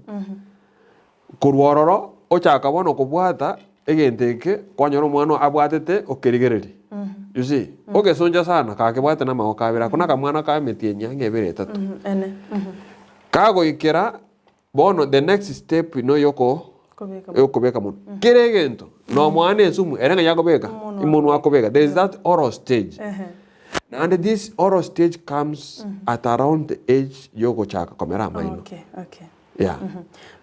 Korwa ororo ochaka bono kobwata egento eke kwanyora omwana abwatete okerigereria. You see? Ogesoncha sana kakebwate na amagoko abere ako na akamwana ka emetienyi ang'e ebere etato. Ene. Kagoikera bono the next step no yoko Kobeka yokobeka monwe. Kera egento na omwana esumu ere ng'ai akobeka? Omonwa Omonwa akobeka. There is that oral stage. Ehe. Naende this oral stage comes at around the age yogochaka komera amaino. Okay, okay. Yeah.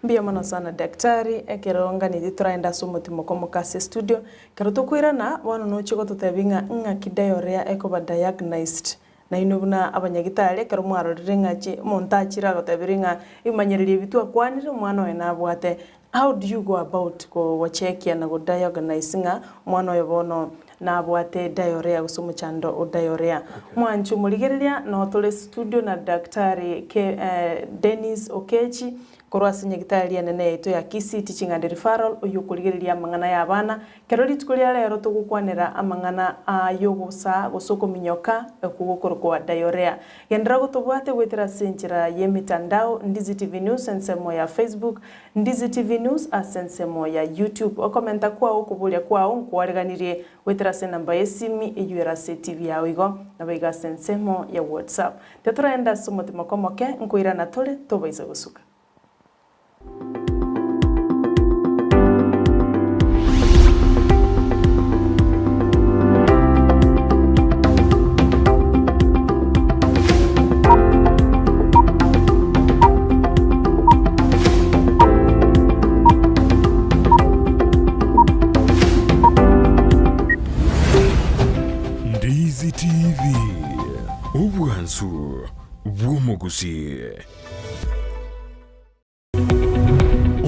Mbuya mono sana daktari, ekero nganeti toraende ase omotimo omoka ase estudio, ekero tokoirana bono nochie gototebia ng'a ng'aki diarrhea ekoba diagnosed, nainwe buna abanyagitari ekero mwarorire ng'a chi omonto achire agotebirie ng'a ebimanyererio ebi twakwanire omwana oyo nabwate, how do you go about gochekia na godiagnose ng'a omwana oyo bono nabwate diarrhea gose omochando o diarrhea. Mwanche omorigereria, noo tore studio na Daktari Ke Dennis Okechi korwa ase nyagitari enene yaito ya Kisii Teaching and Referral oyio okorigereria amang'ana ya abana. Kero rituko ria rero togokwanera amang'ana ayogosaa gose okominyoka okwo gokorokwa diarrhea. Genderera gotobwate goetera ase enchera y'emetandao Ndizi TV News ensemo ya Facebook, Ndizi TV News ase ensemo ya YouTube. Okomenta kwao okoboria kwao nkwareganirie goetera ase enamba y'esimi eyio ere ase etibi yao igo naboigo ase ensemo ya WhatsApp. Tiga ase omotimoko omoke nkoirana tore tobaisa gosuka. Ndizi TV, obwansu bw'omogusii.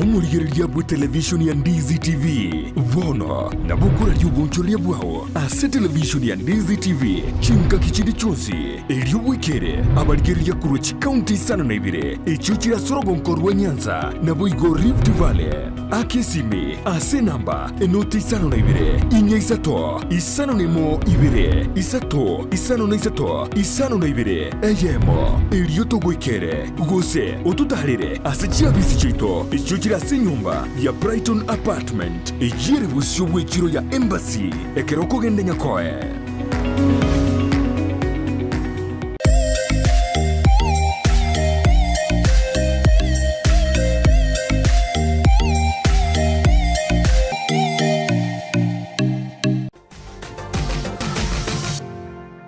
Omorigereria bw'etelevishoni ya Ndizi TV bono nabo okoraria obonchoreria bwao ase televishoni ya Ndizi TV chingaki chinde chionsi, erio bwekere abarigereria korwa chikaunti isano na ibere echio chire ase orogonko rwa Nyanza naboigo Rift Valley. Aka esimi ase enamba enoti isano na ibere, inya isato, isano na emo ibere, isato, isano na isato, isano na ibere, eyemo, erio togoikere. Gose ototaarere ase chiabisi chiaito echio chire ase enyomba ya Brighton Apartment, eyio ere bosio bw'echiro ya Embassy, ekero okogenda Nyakoe.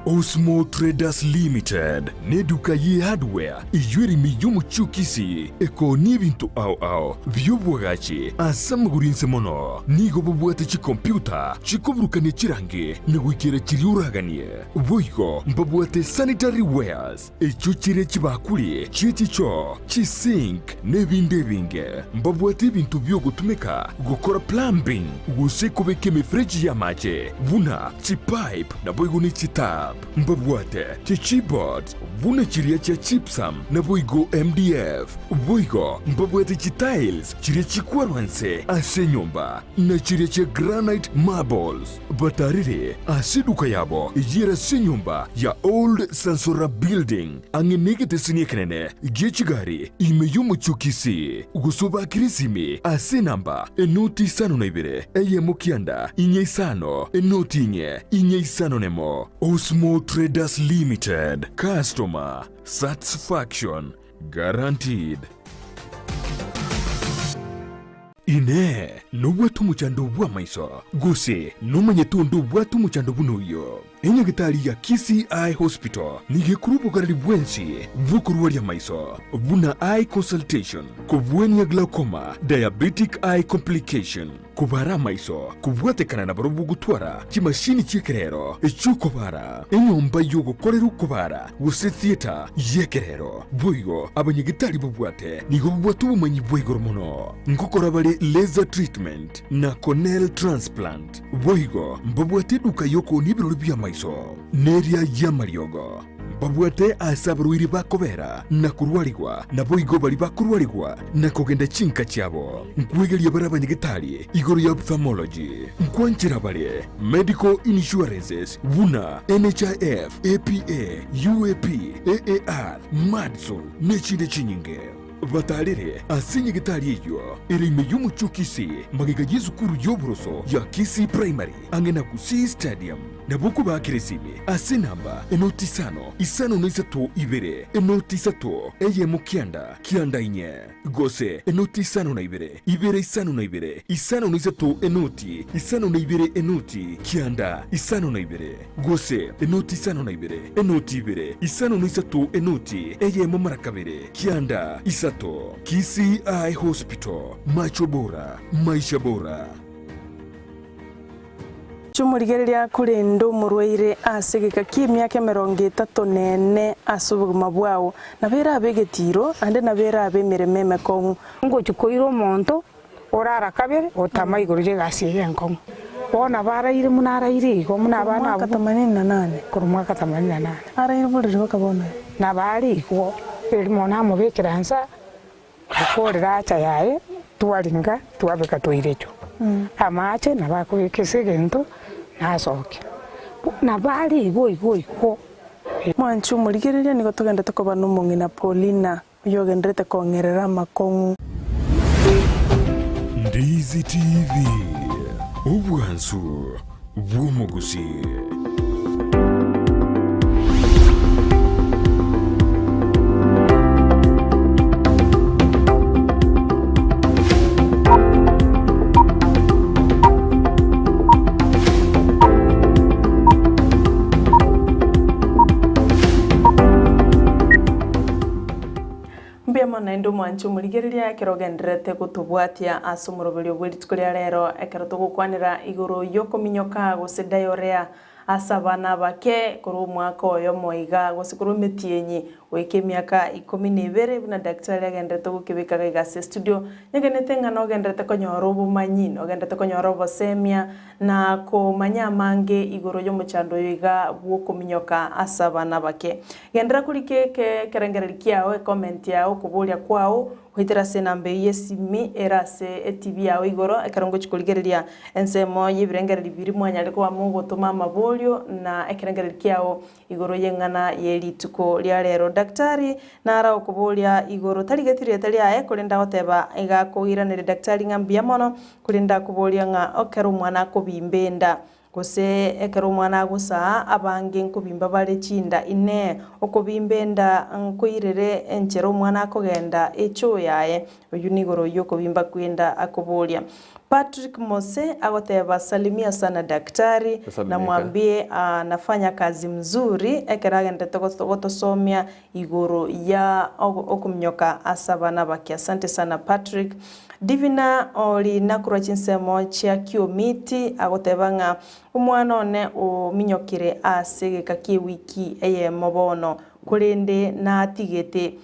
Osmo Traders Limited neduka ye hardware eyio ere ime y'omochie o Kisii ekoonia ebinto ao ao bi'oboagachi ase amagoro inse mono. Nigo bobwate chikompyuta chikoburukania chirangi na goikera chiria oraganie. Boigo mbabwate sanitary wares echio chire chibakuri chie chichoo, chisink, na ebinde ebinge. Mbabwate ebinto bi'ogotumeka gokora plumbing gose kobeka emefereji y'amache buna chipipe naboigo ne chitap. Mbabwate chichipboards buna chiria chia gypsum naboigo MDF. Boigo mbabwate chitiles chiria chikwarwa nse ase enyomba na chiria chia granite marbles. Batarire ase eduka yabo eyio ere ase enyomba ya Old Sansora Building, ang'e negeteseni ekenene gie chigari ime y'omochie o Kisii, gose obakire esimi ase enamba enoti isano na ibere, eyemo kianda, inye isano, enoti inye, inye isano nemo. Osmo Traders Limited, Customer Satisfaction Guaranteed. Inee! Nobwate omochando bw'amaiso? Gose nomanyete onde obwate omochando buna oyio? Enyagitari ya Kisii Eye Hospital nigo ekorwa obogareri bwensi bw'okorwaria amaiso, buna eye consultation, kobwania glaucoma, diabetic eye complication, kobara amaiso, kobwatekana na barobwo gotwara chimashini chi'ekerero chi'okobara, enyomba y'ogokorera okobara gose theatre y'ekerero. Boigo abanyagitari babwate nigo babwate obomanyi bwa igoro mono ngokora bare laser treatment na corneal transplant. Boigo mbabwate eduka y'okoonia ebirori bi'amaiso neria y'amariogo. Mbabwate aase abarwaire bakobera na korwarigwa, naboigo baria bakorwarigwa na kogenda chinka chiabo. Nkwegeria bare abanyagetari igoro ya ophthalmology. Nkwanchera bare medical insurances buna NHIF, APA, UAP, AAR, Madison nechinde chinyinge. Batarere ase nyagetari eyio ere ime y'omochie o Kisii magega y'esukuru y'oboroso ya Kisii Primary ang'e na Gusii Stadium. Nabo okobaakera esimi ase enamba enoti isano, isano na isato ibere, enoti isato, eyemo kianda, kianda inye, gose enoti isano na ibere, ibere isano na ibere, isano na isato enoti, isano na ibere enoti, kianda, isano na ibere, gose enoti isano na ibere, enoti ibere, isano na isato enoti, eyemo mara kabere, kianda, isato. Kisii Eye Hospital, macho bora, maisha bora. Chimorigereria korende omorwaire ase egeka ki'emiaka emerongo etato na ene ase obogima bwao, nabo erabe egetiiro, naende nabo erabe emeremo emekong'u. Ngochia koira omonto orara kabere otama igoro y'egasi eye enkong'u. Bono nabo araire buna araire igo, buna abana Korwa abwo. mwaka themanini na nane. Korwa mwaka themanini na nane. Araire borere mpaka bono iga. Nabo are igo, erimo namobekera nsa. Okorera acha yaye, twaringa, twabeka toirecho amache, nabo akobeka ase egento, nasokia. Nabo are igo igo igo. Mwanche omorigereria, nigo togenderete koba nomong'ina Paulina, oyogenderete kong'erera amakong'u. Ndizi TV, obwansu bw'omogusii. Mbuya mono naende omwanche omorigereria ekero ogendererete gotobwatia ase omoroberio bwe rituko ria rero ekero togokwanera igoro y'okominyoka gose diarrhea ase abana abake korwa omwaka oyomo iga gose korwa emetienyi goika emiaka ikomi na ebere buna daktari agendererete gokebeka iga ase estudio. Nyegenete ng'a nogendererete konyora obomanyi, nogendererete konyora obosemia na komanya amange igoro y'omochando oyo iga bw'okominyoka ase abana abake. Genderera korika eke ekerengererio kiao, ecomment yao, okoboria kwao, goetera ase enamba eyio y'esimi ere ase etibi yao igoro, ekero ngochia korigereria ensemo y'ebirengererio biria mwanyare koba mogotoma amaborio na ekerengererio kiao igoro y'eng'ana ye rituko ria rero. Daktari nara okoboria igoro tarigeti rieta riaye, korende agoteba iga akoiraneria daktari ng'a mbuya mono, korende akoboria ng'a ekero omwana akobimba enda, Gose ekero omwana agosaa, abange nkobimba bare chinda. Inee! Okobimba enda nkoirere enchera omwana akogenda echoo yaye? Oyio nigoro y'okobimba kw'enda akoboria. Patrick Mose agoteba salimia sana daktari na Salimika. mwambie anafanya kazi mzuri ekero agenderete gotosomia igoro ya okominyoka ase abana abake. Asante sana Patrick. Divina ori nakorwa chinsemo chia Kiomiti agoteba ng'a omwana one ominyokire ase egeka ki'ewiki eyemo bono korende natigete.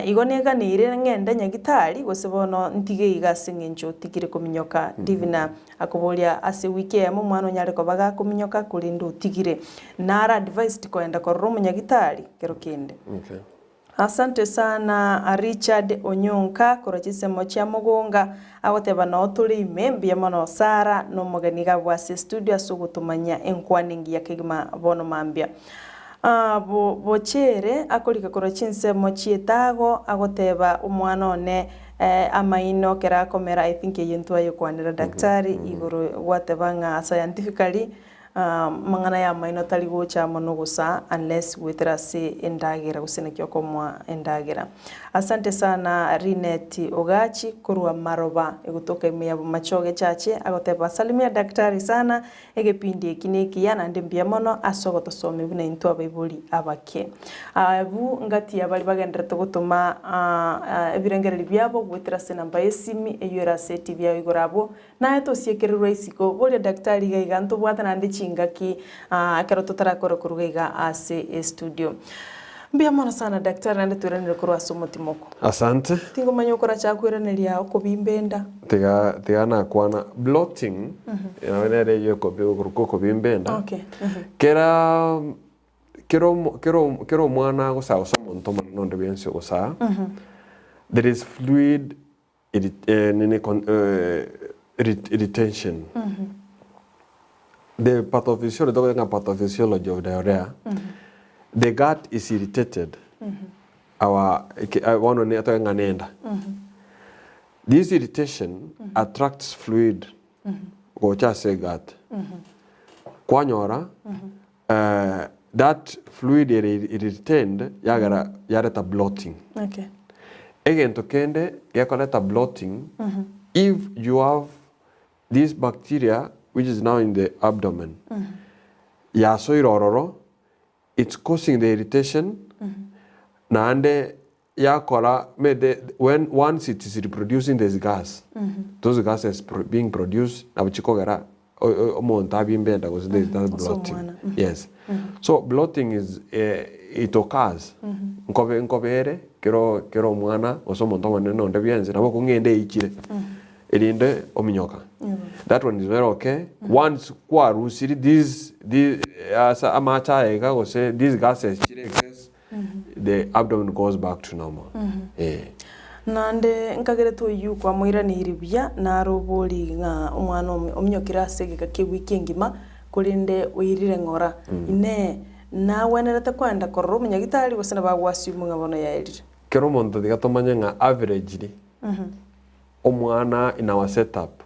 Igo neganeire ng'ende nyagitari gose bono ntige iga ase eng'encho otigire kominyoka. Divina akoboria ase ewiki eyemo omwana onyare koba gakominyoka korende otigire. Nare advised koenda korora omonyagitari kero kende. Okay. Asante sana Richard Onyonka korwa chinsemo chia Mogonga agoteba noo tore ime mbuya mono Sarah nomogeni iga abwo ase estudio ase ogotomanyia enkwana engiya kegima bono mambia. Bo Bochere akorika korwa chinsemo chi'etago agoteba omwana one amaino ekero akomera I think eyio ntwayekwanera daktari igoro gwateba ng'a scientifically Amang'ana y'amaino tari gocha amo nogosaa unless goetera ase endagera gose naki okomoa endagera. Asante sana Linet Ogachi korwa Maroba egotoka ime ya Bomachoge Chache agoteba salimia daktari sana egepindi eki nekiya naende mbuya mono ase ogotosomia buna intwe abaibori abake. Abwo ngati ya baria bagenderete gotoma ebirengererio biabo goetera ase enamba y'esimi eyio ere ase etibi yao igoro abwo Naye tosiekererwe isiko, boria daktari iga iga ntobwate naende chingaki ekero totarakora koruga iga ase estudio. Mbuya mono sana daktari naende toiranere korwa ase omotimoko. Asante. Tingomanya okoracha koiraneria okobimba enda. Tiga tiga nakwana bloating nabo nere eywo ekobi okorokwa okobimba enda. Okay. Kera kera omo kera omo kera omwana agosaa gose omonto omonene onde bwensi ogosaa, there is fluid Nini retention. The pathophysiology, tokonyora ng'a pathophysiology of diarrhea, the gut is irritated, our bono toge ng'a nenda. This irritation attracts fluid gocha ase gut. Kwanyora that fluid ere retained yagera yareta bloating. Okay. Egento kende gekoreta bloating, if you have this bacteria which is now in the abdomen, yasoire ororo, it's causing the irritation, naende yakora me the when once it is reproducing this gas, those gases pro being produced nabo chikogera o- o- omonto abimbe enda gose there is that Ase bloating. omwana, Yes. So bloating is it occurs nkobe nkobere kero kero omwana gose omonto omonene onde bwensi nabo okong'enda eichire erinde ominyoka. That one is very okay. Once kwarusiri this this ase amache aya iga gose these gases chire excess the abdomen goes back to normal. Eh. Naende nkagerete oyio kwamoiraneire buya, naro obori ng'a omwana ominyokire ase egeka ki'ewiki engima, korende oirire ng'ora. Inee! Nagwenerete kwenda korora omonyagitari, gose nabo agwasiumwe ng'a bono yaerire? Kera omonto tiga tomanye ng'a averagely omwana in our set up,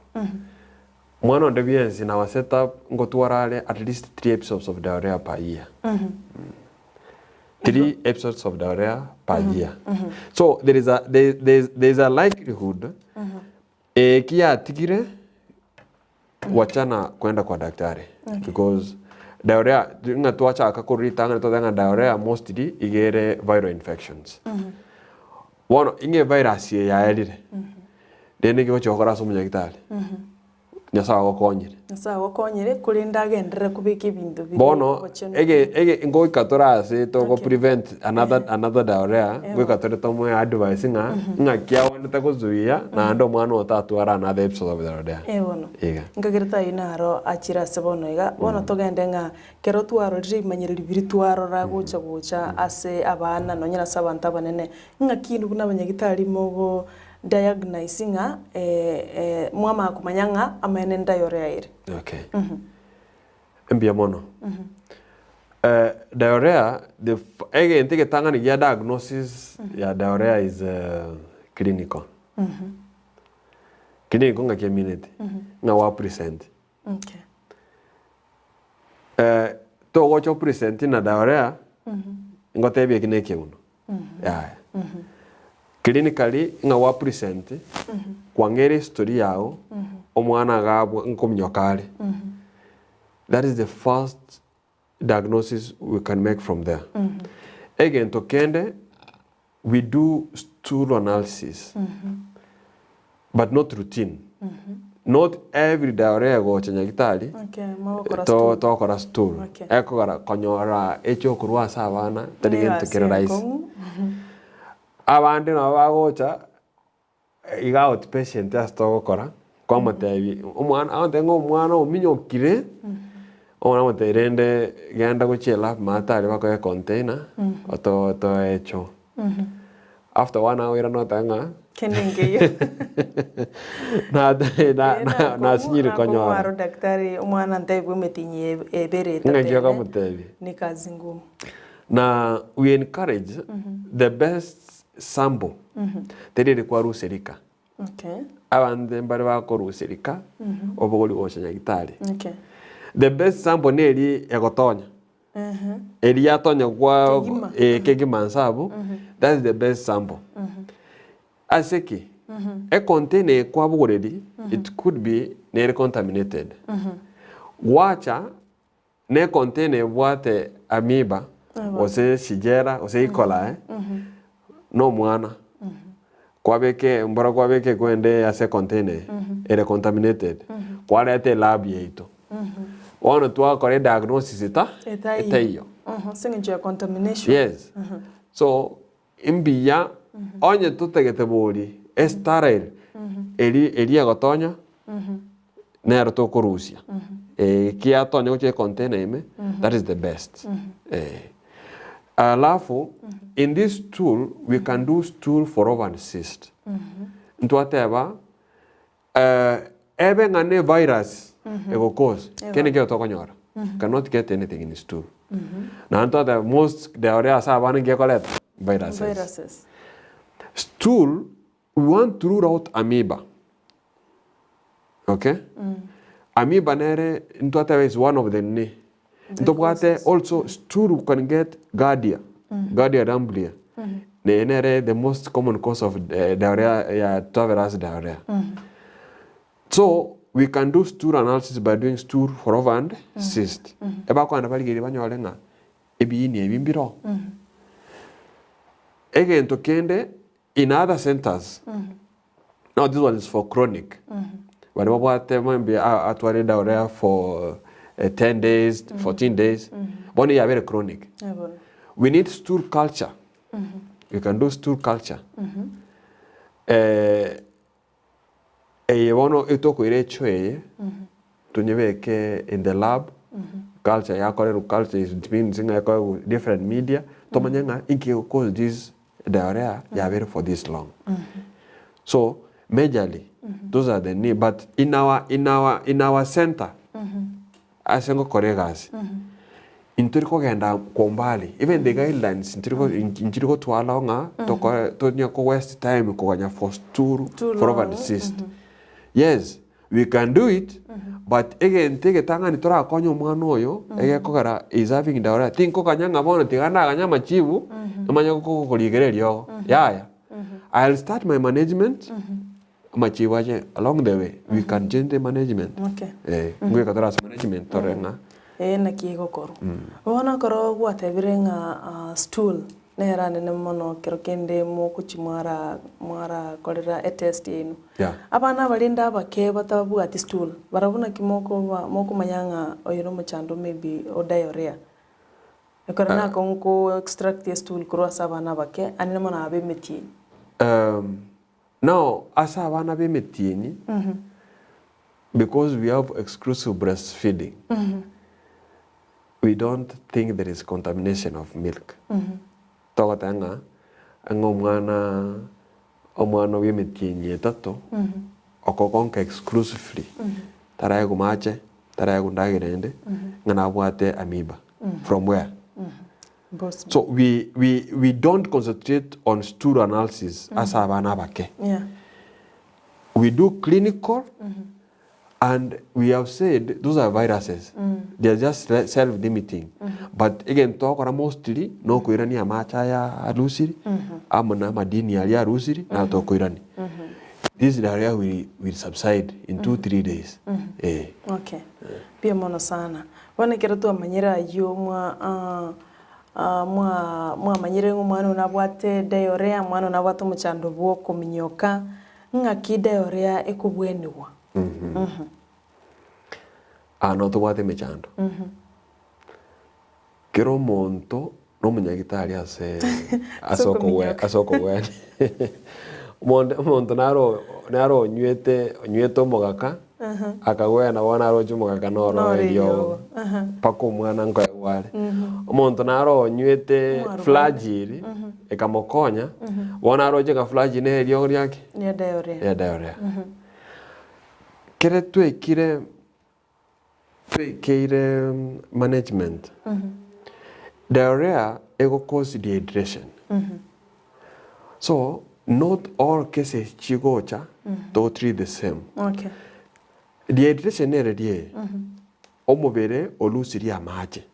omwana onde bwensi in our set up ngotwara are at least three episodes of diarrhea per year. Three episodes of diarrhea per year. So there is a there, there, there is a likelihood eki yatigire wachana kwenda kwa daktari because diarrhea ng'a twachaka korwa ritang'ani twateba ng'a diarrhea mostly iga ere viral infections. Bono ing'e virus eye yaerire rende ekegochia gokora ase omonyagitari Nyasae agokonyire. Nyasae agokonyire, korende agenderere kobeka ebinto biria Bono obochenu. ege ege ngoika tore ase togo Okay. prevent another another diarrhea, Eeh. ngoika tore tomoe advice ng'a ng'aki agwenerete gozuia naende omwana oyo tatwara another episode of diarrhea. Eh bono, Iga. nkagerete ayio naro achire ase bono iga, bono togende ng'a kero twarorire ebimanyereri biria twarora gocha gocha ase abana nonye na ase abanto abanene, ng'aki inwe buna abanyagitari mogo Diagnise ng'a mwamanya komanya ng'a amaene ndiarrhea ere. Okay. Mbuya mono. Diarrhea, the egento egetang'ani gia diagnosis ya diarrhea is clinical. Clinical ng'aki emineti? Ng'a wa present. Okay. Togocha o present na diarrhea, ngotebie eki na ekeuno. Yaya. Clinically ng'a gwa present, kwang'eire history yago, omwana iga abwo nkominyoka are. That is the first diagnosis we can make from there. Egento kende, we do stool analysis, but not routine. Not every diarrhea egocha nyagitari, Okay, mogokora to stool. togokora stool. Okay. Ekogera konyora ekiokorwa ase abana, tari gento Egasi kere rahisi. enkong'u. Abande nabo bagocha iga outpatient ase togokora, kwamotebia omwana agotebi ng'a omwana ominyokire, omwana amotebia rende genda gochia elab maate aria bakoe econtainer oto otoe echoo. After one hour oirane otebe ng'a Kende nkeiyo. nate na na nasinyire konyora. Aro daktari omwana ntebiwe emitinyi ebere Ng'aki etatene okamotebia? ni kazi ngumu. Na we encourage the best sample teri eri kwarusia rika. Okay. Abanto mbare bakorusia rika obogori gocha nyagitari. Okay. The best sample neri egotonya. Eri yatonya kwa Kegima. eh, kegima nse abwo, that is the best sample. Ase ki? Econtainer eye kwabogoreri it could be nere contaminated. Gwacha Ne container ebwate amoeba gose shigella gose E. coli na omwana kwabeka mbora kwabeka ekwende ase econtainer eye ere contaminated kwareta elab yaito bono twakora ediagnosis eta etaiyo. Ase eng'encho ya contamination. Yes so mbuya onye totagete bori esterile eri eri egotonya nero tokorusia ekiatonya gochia econtainer ime that is the best eh. Alafu in this stool we can do stool for ovary cyst ntwateba Ebe ng'a ne virus ego cause, kende nkeiyo tokonyora, cannot get anything in stool. Naende twateba most diarrhea ase abana nki ekoreta? Viruses. Viruses. Stool, we want to rule out amoeba, okay? Amoeba nere ntwateba is one of the nini. Ntobwate also stool we can get giardia, giardia lamblia. Neye nere the most common cause of diarrhea ya travelers diarrhea. So we can do stool analysis by doing stool for ova and cyst. Ebakogenda barigereria banyore ng'a ebiini ebi mbiroo. Egento kende In other centers, now this one is for chronic, baria babwate maybe atware diarrhea for 10 days, 14 days, bono eyabere chronic. Eh bono. We need stool culture. We can do stool culture. Eye bono etokoira echo eye, tonyebeke in the lab, culture yakorerwa culture it means ng'a ekoegwa different media, tomanye ng'a inki ego cause this diarrhea yabeire for this long. So majorly those are the need but in our in our in our center ase ngokora egasi intori kogenda kwa umbali even the guidelines ntiri ko nchiri gotwara ng'a tokore tonya ko waste time koganya for stool Too for over long. cyst. Yes we can do it but egento egetang'ani torakonye omwana oyo egekogera is having diarrhea tinkoganya ng'a bono tiga ndaganye amachibu omanye gokorigereria eriogo yaya I'll start my management amachibu ache along the way we can change the management Okay. eh ngoika tore ase management torore ng'a Ee naki egokorwa. Bono ekero gwatebire ng'a stool nere anene mono kero kende mogochia mwara mwarakorera etest yaino. Yeah. Abana abarende abake batabwati stool, barabwo naki mokoba mokomanya ng'a oyo nomochando maybe o diarrhea. Ekero nakong'u ko extract estool korwa ase abana abake, anene mono abe emetienyi. Now ase abana b'emetienyi, because we have exclusive breastfeeding, we don't think there is contamination of milk. Togoteba ng'a ng'a omwana omwana bw'emetienyi etato, okogonka exclusively, taraegwa mache, taraegwa ndagera ende, ng'a nabwate amoeba. From where? Boss. So we we we don't concentrate on stool analysis ase abana abake. Yeah. We do clinical. And we have said those are viruses, they are just self limiting but egento togokora mostly nokoirania amache aya arusiri amo na amadini aria arusiri naro tokoirania. This diarrhea will, will subside in 2-3 days. Eh. Okay. Mbuya mono sana. Bono ekero twamanyire ayio mwa ah, ah, mwa mwamanyire ng'a omwana oyo nabwate diarrhea, omwana oyo nabwate omochando bwa okominyoka, ng'aki diarrhea ekobwenigwa? Aa noo tobwate emechando. Kera omonto na omonyagitari ase ase okogwe ase okogwenia. Omonto omonto naro naro onywete onywete omogaka, akagwena bono aroche omogaka noro Noro eriogo, eriogo. mpaka omwana nkoegwa are. Omonto naro onywete Flagyl ekamokonya, bono aroche ng'a Flagyl nere eriogo riake? Ria diarrhea. Ria diarrhea. Kere twekire twekeire management, diarrhea ego cause dehydration. So not all cases chigocha togo treat the same. Okay. Dehydration nere riaye, omobere olusirie amache.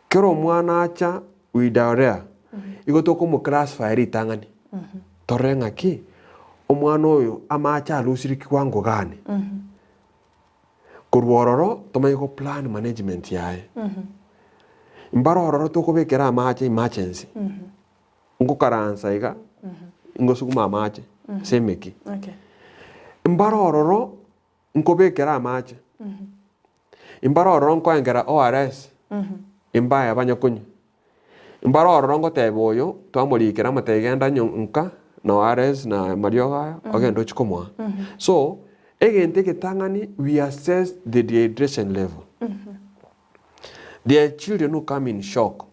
Kera omwana acha with diarrhea, igo tokomo classify ritang'ani, torore ng'aki omwana oyo amache arusirie kiwango gani, korwa ororo tomanye go plan management yaye. Mbare ororo tokobekera amache emergency, ngokaransa iga, ngosuguma amache ase emeki. Okay. Mbare ororo Nkobekera amache, imbare ororo nkoengera ORS, imbae abanyakonywa. Imbare ororo ngoteba oyo, twamorikera amotebia genda nyo nka na ORS na amariogo aya, ogende ochie komoa. So, egento egetang'ani we assess the dehydration level. There are children who come in shock,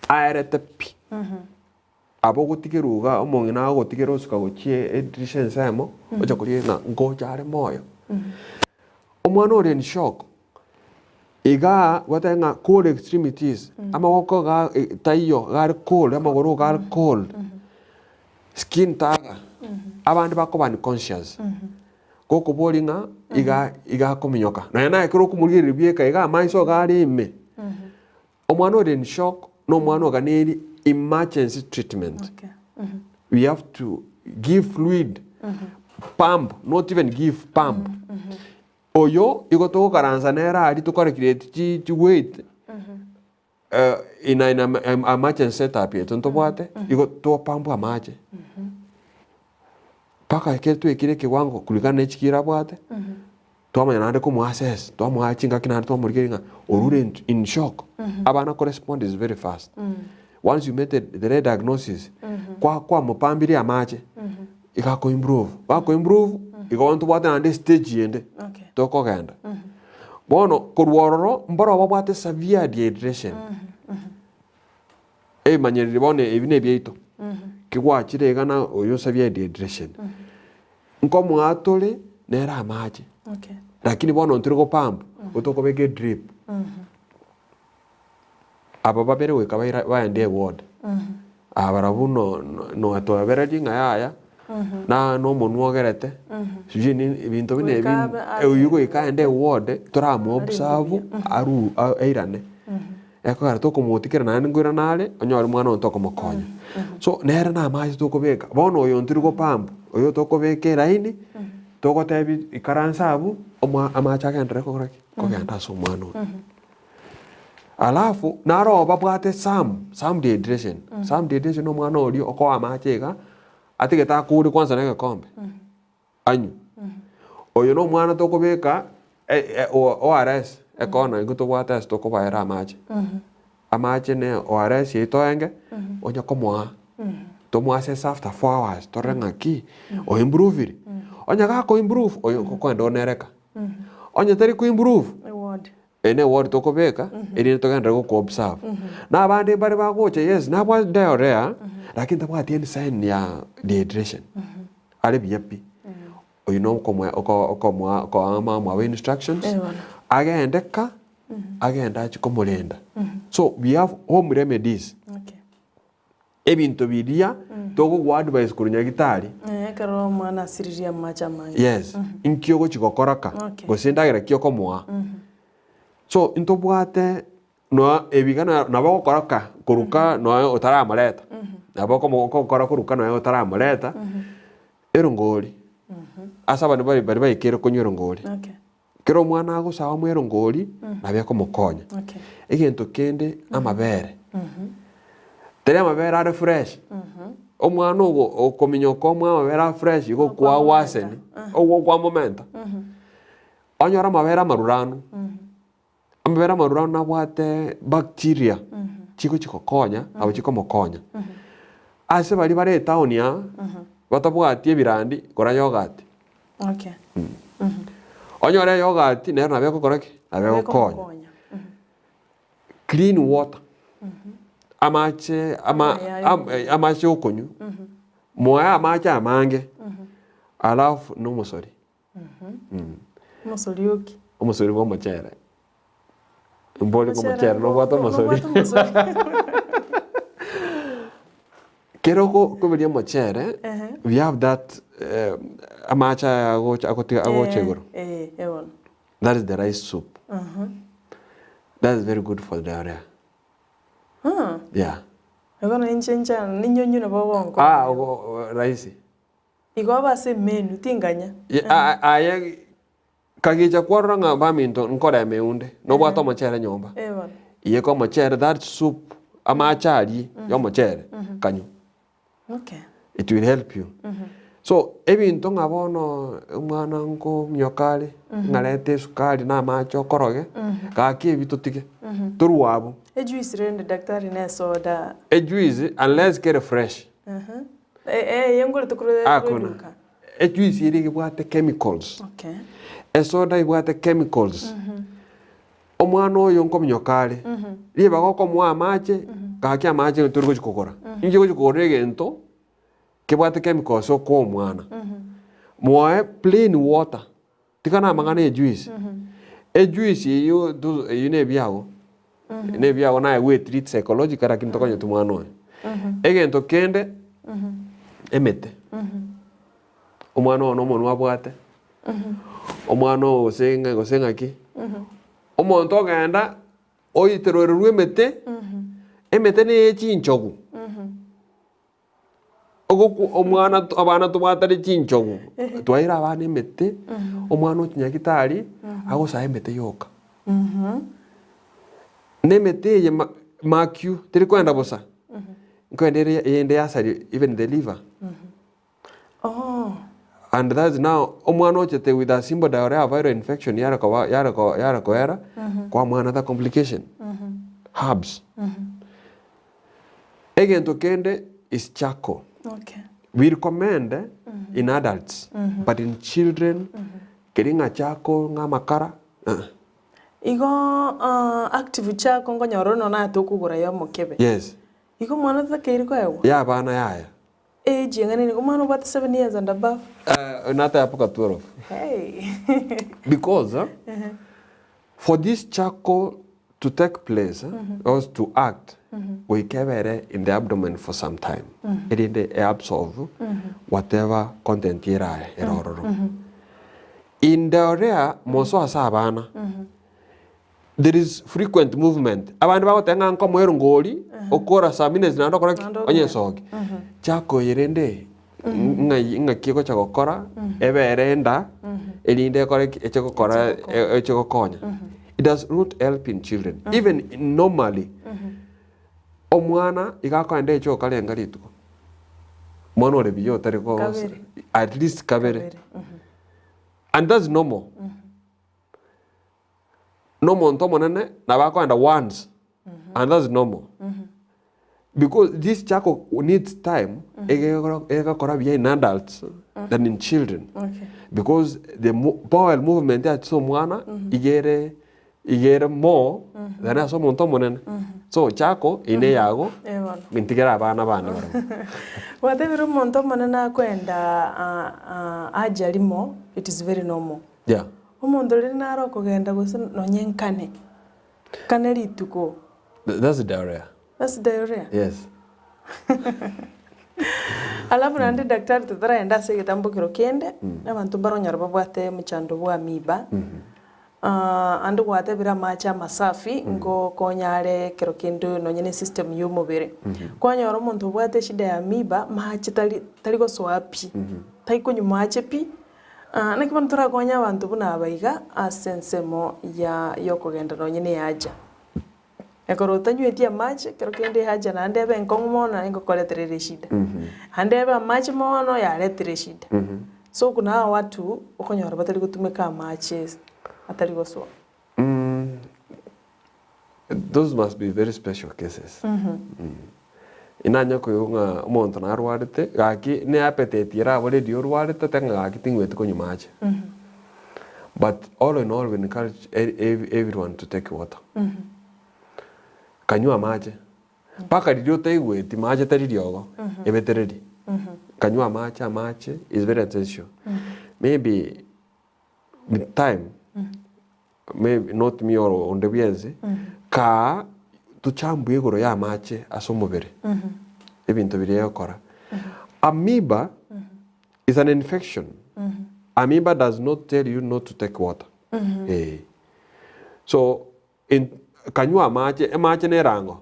aerete pi. Aba ogotigerwa iga, omong'ina agotigera osuka gochia edirisha ensemo, ocha koria ng'a ngocha are moyo. Omwana ore in shock, igaa goteba ng'a cold extremities, amagoko iga taiyo, iga are cold, amagoro iga are cold, skin taga, abande bakoba unconscious, gokoboria ng'a iga iga akominyoka, nonya naye ekero okomorigereria bieka iga amaiso iga are ime. Omwana ore in shock na omwana oganeiri emergency treatment. Okay. We have to give fluid, pump, not even give pump. Oyo igo togokaransa nere aria tokarecreate chi chi weight eh, in an emergency setup yaito ntobwate, igo topampwe amache. Mpaka ekero twekire ekewango kulingana ne chikiro abwate, twamanya naende komoa access, twamoa chingaki naende twamorigereria ng'a orure in in shock. Abana korespond is very fast. Once you made the the right diagnosis, kwa kwamopambirie amache, iga ako improve, gako improve, igo bono tobwate naende estage ende, Okay. tokogenda. Bono korwa ororo, mboro babwate severe dehydration. Ebimanyereri bono ebi nebiaito, kigwachire iga na oyo osabia dehydration, nkomoa tore nere amache, Okay. lakini bono ntiri gopump, gotokobeka edrip. Aba babere goika baira baende eward, aba barabwo no no notwabereria ng'a yaya, na nomonwa ogerete, sijui nini ebinto buna ebi, Goika abe abe oywo goika aende eward, toramo observe aru airane. Ekogera tokomotikera naende nkoirana are, onyore omwana oyo tokomokonya. So, nere namache tokobeka, bono oyo ntiri gopamp, oyo tokobeka eraini, togotebia ikaransa abwo, omwa amache agenderere kogora ki? Kogenda ase omwana oyo. Alafu, naro babwate some, some dehydration, some dehydration na omwana oria okoa amache iga, atigete akure kwanza na egekombe, anywe. Oyo na omwana tokobeka ORS ekona intwe tobwate ase tokobaera amache. Amache ne ORS yaito enge, onye komoa, tomoa ase after 4 hours torore ng'aki, o improvire. Onye gako improve, oyo okoenda onereka. Onye tari ko improve, Eward. eye ne eward tokobeka, erinde togenderere goko observe. Na abande mbare bagocha yes, nabwate diarrhea, lakini tabwati any sign ya dehydration, are buya pi. Oyio na okomoa oko okomoa okoa mama instructions, Eh bono. agende ka, agende achie komorenda. So we have home remedies, Okay. ebinto biria togogo advise korwa nyagitari, Eh, Ekero omwana asiririe amache amange. Yes, inki ogochi gokora ka, Okay. gose endagera ki okomoa. So intobwate noa ebiga na nabo ogokora ka koruka noe otaramoreta, nabo okomo okokora koruka noe otaramoreta, erongori, ase abanto bari baria baikeire konywa erongori. Okay. Kera omwana agosawa mwa erongori, nabo ekomokonya. Okay. Egento kende, amabere. Tari amabere are fresh, omwana ogo okominyoka omwe amabere are fresh igo kwagwaseni, ogo kwamomenta. Onyore amabere amaruranu, amabere amaruranu nabwate bacteria chigochi gokonya nabo chikomokonya. Ase baria bare etown aa, batabwati ebirandi, gora yoghurt. Okay. Onyore eyoghurt nero nabo egokora ki? Nabo egokonya. Ekomokonya. Clean water, amache ama Amaya am amache okonywa, moe amache amange, alafu na omosori. Omosori oki? Omosori bwa omochere. Mbori Omochere omochere nobwate omosori. nobwate omosori. Kero okoberia omochere, Ehe. we have that amache aya agocha agotiga agocha igoro. Eh, eh, bono. That is the rice soup. That is very good for diarrhea. Yeah. Igo ninche ncha ninyonywe nabo ogonko. Ah, ogo rahisi. Igo abe ase emenu, tinganya. Aye kagicha kwarora ng'a baminto nkorema eunde, nobwate omochere nyomba. Eh bono. Iyeka omochere that soup, amache aria ya omochere, kanywa. Okay. It will help you. So ebinto ng'a bono omwana nkominyoka are, ng'a reta esukari na amache okoroge, gaki ebi totige, torwe abwo. Ejuice rende daktari na esoda. Ejuice unless kere fresh. Hakuna. Ejuice eria ebwate chemicals. Okay. Esoda ebwate chemicals. Omwana oyo nkominyoka are, ribaga okomoa amache, gaki amache tori gochi kogora. Inki ogochi kogora egento kebwate chemicals okoa omwana. Moe plain water, tiga na amang'ana ya ejuice. Ejuice eywo tu eywo na ebiago, na ebiago naye gwe treat psychologically lakini tokonyeti omwana oyo. Egento kende, emete, omwana oyo na omonwe abwate, omwana oyo gose ng'a gose ng'aki, omonto ogenda oitererwa emete, emete neye chinchogu. Ogokwa omwana to abana tobwatare chinchogu, twaira abana emete, omwana o chinyagitari, agosae emete yoka. Na emete eye ma mark you, teri koenda bosa, nkoenda ere eyende yasaria even the liver. Oh. And that's now omwana ochete with a simple diarrhea viral infection yare koba yare ko yare koera, kwamoa another complication, herbs. Egento kende is charcoal. Okay. We recommend in adults but in children keri ng'a charcoal ng'a amakara uh-uh. Igo active charcoal nkonyora ore nonya tokogora ya omokebe. Yes. Igo omwana tatakeire koegwa? Ya abana yaya. Age eng'ana nigo omwana obwate 7 years and above. Nataya mpaka 12. Hey. Because for this charcoal to take place or to act goika ebere in the abdomen for some time erinde eabsorb whatever content eraye ere ororo. In diarrhea moso ase abana there is frequent movement abande bagoteba ng'a nkomoa erongori okora some minutes naende okore ki? Naende Onyesoki. Charcoal eye rende ng'ai ng'aki egocha gokora ebere enda erinde ekore ki? Eche gokora eche gokonya. It does not help in children even normally omwana iga akoenda eche okarenga rituko omwana ore buya otari go Kabere. at least kabere Kabere. and that's normal. Na omonto omonene nabo akoenda once and that's normal because this charcoal needs time egekora egekora buya in adults than in children Okay. because the mo bowel movement ase omwana iga ere iga ere more than ase omonto omonene so charcoal eye na eyago Eh bono. ntigere abana bane barabwo. Gwatebire omonto omonene akoenda haja rimo it is very normal. Yeah. Omonto riria nare okogenda gose nonye nkane, nkane rituko. That's diarrhea. That's diarrhea? Yes. Alafu naende daktari totaraenda ase egetambokero kende, abanto mbaronyore babwate omochando bwa amiba, ande gwatebire amache amasafi ngokonya are ekero kende nonye na esystem ya omobere. Kwanyora omonto obwate eshida ya amiba, mache tari tari gosoa pi, tari konywa mache pi, naki bono torakonye abanto buna aba iga ase ensemo ya ya okogenda nonye na ehaja. Ekero otanyweti amache, ekero kende ehaja naende ebe enkong'u mono naende ngokoretera ere eshida. Naende ebe amache mono yaretire eshida. So kuna hawa watu okonyora batari gotumeka amache atari gosoa. Those must be very special cases. Inanya koigwa ng'a omonto narwarete, gaki ne appetite erabore riria orwarete otebe ng'a gaki ting'weti konywa mache. But all in all we encourage everyone to take water. Kanywa amache, mpaka riria otaigweti mache tari riogo, ebetereri. Kanywa amache amache is very essential. Maybe with time, maybe not me or onde bwensi, kaa tochambwe igoro ya amache ase omobere, ebinto biria egokora. Amoeba is an infection. Amoeba does not tell you not to take water. Eh. So in kanywa amache, amache na erango,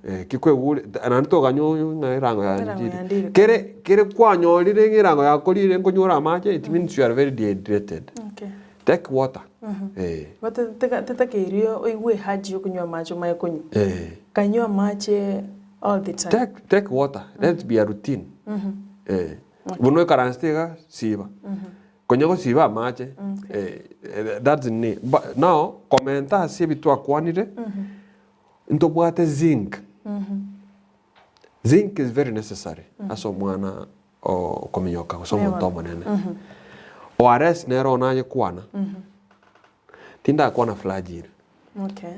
eh, ki kwegure naende tokanywa ng'a erango Erango yandire. yandire. Kere kere kwanyorire ng'a erango yakorire nkonywa ore amache, it means you are very dehydrated. Okay. Take water, eh. But teka tetakeiri oigwe ehaji ya okonywa amache omanye konywa. Eh. Kanywa amache all the time. Take take water, let it be a routine. Eh. Buna oikaransete iga, siba. Konya gosiba amache, eh, that's nini. But now, komenta ase ebi twakwanire, ntobwate zinc. Zinc is very necessary ase omwana okominyoka gose omonto omonene. ORS nero onayekwana, tindakwana flagyl. Okay.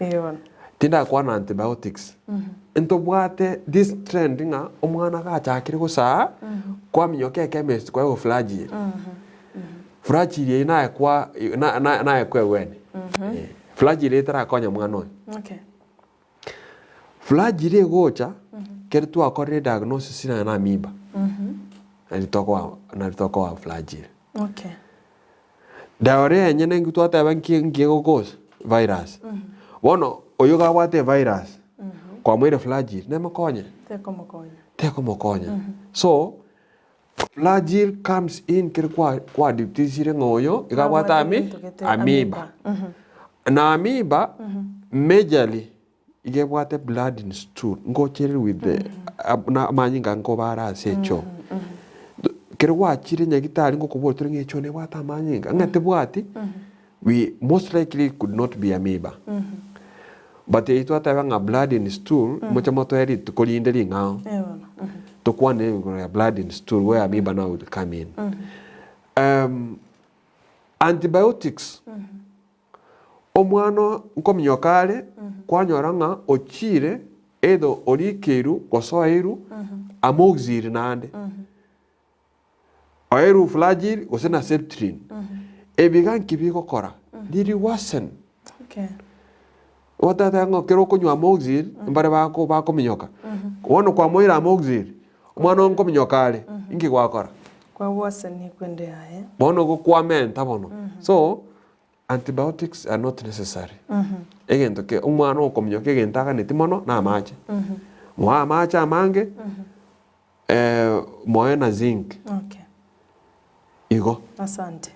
Eeh bono. Tindakwana antibiotics. Ntobwate this trend ng'a omwana gachakire gosaa, kwaminyoka echemist kwaegwa flagyl. Flagyl eyio naye kwa na- na- naye kwegwenia. Eh, Flagyl eye terakonya mwana oyo. Okay. Flagyl egocha, kere twakorire diagnosis naye na amoeba, nari tokoa nari tokoa flagyl. Okay. Diarrhea enyene nki twateba nki nki egokosa? Virus. Bono oyo iga abwate evirus, kwamoire flagyl nemokonye? Tekomokonya. Tekomokonya. So, flagyl comes in kere kwa kwadhibitisire ng'a oyo iga abwate Abwate ami egento gete amoeba. amoeba. Na amoeba majorly iga ebwate blood in stool, ngochereri with the na amanyinga nkobara ase echoo. Kero gwachire nyagitari ngokoboria tore ng'a echoo nebwate amanyinga, ng'a tebwati, we most likely it could not be amoeba. But eyio twateba ng'a blood in stool, moche motoe rituko rinde ring'ao, Eh bono. tokwane igoro ya blood in stool where amoeba now will come in. Antibiotics, Omwana nkominyoka are, kwanyora ng'a ochiire either orikeirwe gose oeirwe amoxil naende, oeirwe flagyl gose na septrin. Ebi iga nki bigokora? Riri worsen. Okay. Otateba ng'a ekero okonywa amoxil, mbare bako bakominyoka. Bono kwamoira amoxil, omwana oo nkominyoka are, inki gwakora? Kwa worsen ekwende yaye. Bono igo kwamenta bono. So, Antibiotics are not necessary. Egento ke omwana okominyoka egento aganeti mono na amache. Moe amache amange, moe na zinc. Okay. Igo. Asante.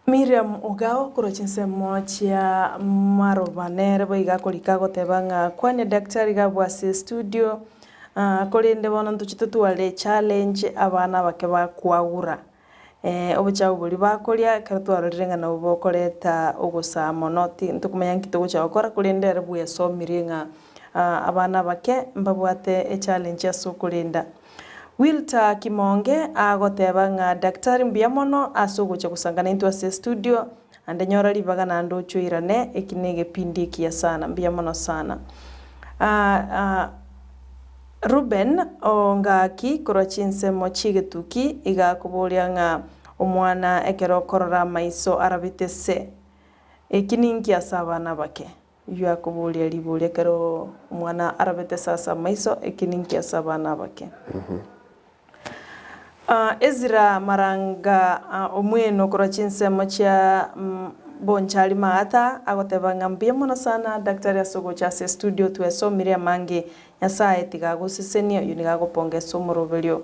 Miriam Ogao korwa chinsemo chia Maroba nere boigo akorika agoteba ng'a kwania daktari iga abwo ase estudio, korende bono ntoche totware echallenge abana abake bakwagura. Obochafu boria bakoria ekero twarorire ng'a nabwo bokoreta ogosaa mono, ti ntokomanya nki togocha gokora, korende ere bwesomirie ng'a abana abake mbabwate echallenge ase okorenda. Wilter Kimonge agoteba ng'a daktari mbuya mono ase ogocha gosanga naintwe ase estudio, ande nyora ribaga naende oche oirane, eki na egepindi ekiya sana, mbuya mono sana. Reuben o ngaki korwa chinsemo chi'egetuki iga akoboria ng'a omwana ekero okorora amaiso arabete se. Eki ninki ase abana abake? Oyio akoboria riborio ekero omwana arabete sasa amaiso, eki ninki ase abana abake. Ezra Maranga omweno korwa chinsemo chia Bonchari Maata agoteba ng'a mbuya mono sana Daktari ase ogocha ase estudio twesomire amange Nyasae tiga agosesenie oyio nigo agopongesa omoroberio.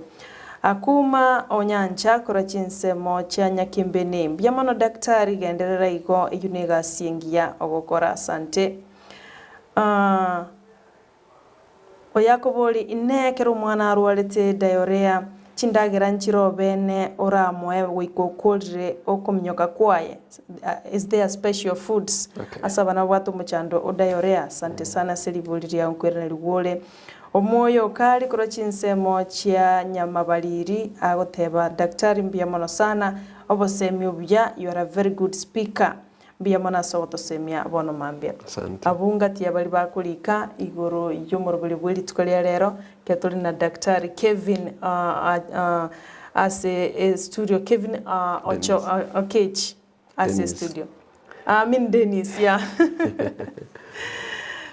Akuma Onyancha korwa chinsemo chia Nyakimbeni mbuya mono Daktari genderera igo eyio negasi engiya ogokora asante. Oyakobori, Inee, ekero omwana arwarete diarrhea, chindagera nchire obene oramoe goika okorire okominyoka kwaye? Is there special foods Okay. ase abana babwate omochando o diarrhea? Asante sana ase ribori riao nkoiranerigwa ore. Omoyo okari korwa chinsemo chia Nyamabariri agoteba, Daktari mbuya mono sana, obosemi obuya, you are a very good speaker. Mbuya mono ase ogotosemia bono mambia. Asante. Abwo ngati ya baria bakorika igoro y'omoroberio bwe rituko ria rero, ekero tore na Daktari Kevin ase estudio, Kevin Ocho Dennis. Okechi ase Dennis. estudio. I mean Dennis, yeah.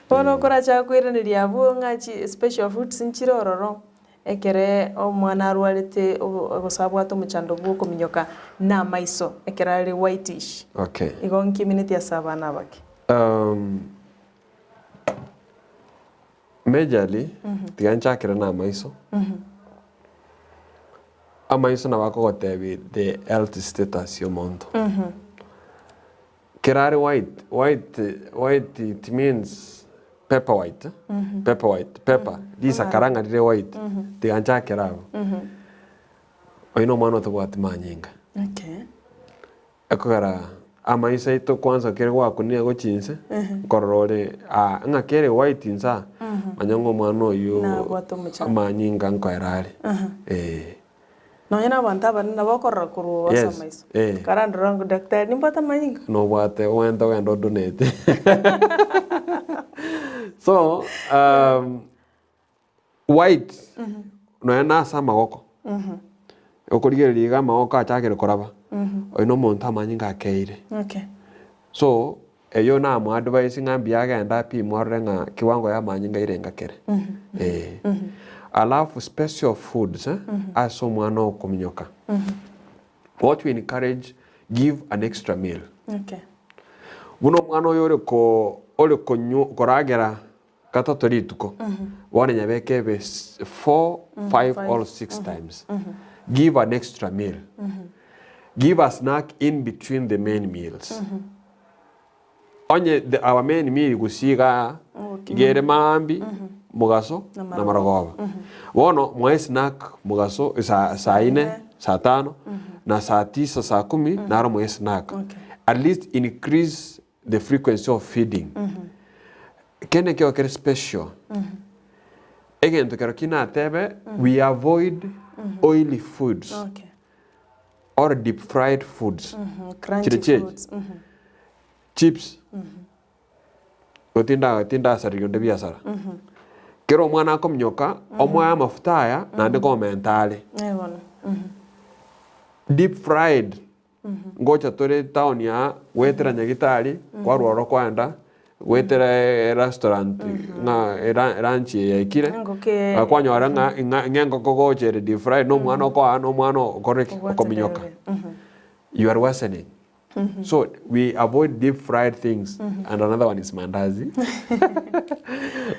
Bono okoracha koiraneria abwo ng'a chi special foods nchire ororo, Ekere omwana arwarete gose abwate omochando bw'okominyoka namaiso ekero are whitish. Okay. Igo nkimineti ase abana abake. Majorly, tiga nchakere na amaiso. Amaiso nabo akogotebia the health status ya omonto. Kera are white, white, white it means paper white, paper white, paper, risakara ng'a rire white, tiga nchakere abwo. Oyio na omwana otabwati manyinga. Okay. Ekogera amaiso aito kwanza kere gwakunire gochia inse, nkorora ore aa ng'a kere white inse aa, manya ng'a omwana oyio Nabwate omochando. amanyinga nkoera are, eh. Nonya na abanto abanene nabo okorora korwa ase Yes, amaiso. eh. Karandora ng'o daktari nimbwate amanyinga? Nobwate ogende ogende odonate. So, white nonya na ase amagoko, okorigereria iga amagoko achakire koraba, oyo na omonto amanyinga akeire. Okay. So, eyio namoadvise ng'a mbuya agende apimwe arore ng'a kiwango ya amanyinga irenga kere. Eh. Alafu special foods eh, ase omwana okominyoka. What we encourage, give an extra meal. Okay. Buna omwana oyo ore ko ore konyu koragera gatato rituko, bono nyabeke ebe four, five or six times. Give an extra meal. Give a snack in between the main meals. Onye the, our main meal gusii igaa, Obokima. iga ere maambi, mogaso Na na marogoba. Bono moe snack mogaso saa saa ine, saa tano, na saa tisa, saa kumi, naro moe snack. Okay. At least increase the frequency of feeding. Kende nkego kere special, egento kero ki natebe, we avoid oily foods Okay. or deep fried foods. Crunchy Chire chiachi, foods. chips, otinda tindasareria onde biasara. Kero omwana akominyoka, omoe amafuta aya, naende komenta are. Eh bono. Deep fried, Ngocha tore etown aa, goetera Nyagitari, kwarwa ororo kwaenda, goetera erestaurant ng'a era lunch eye yaikire, Engoke kwanyora ng'a ng'a ng'a engoko gocha ere deep fried na omwana okoa na omwana okore ki? Obwate Okominyoka. diarrhea. You are worsening. So we avoid deep fried things and another one is mandazi.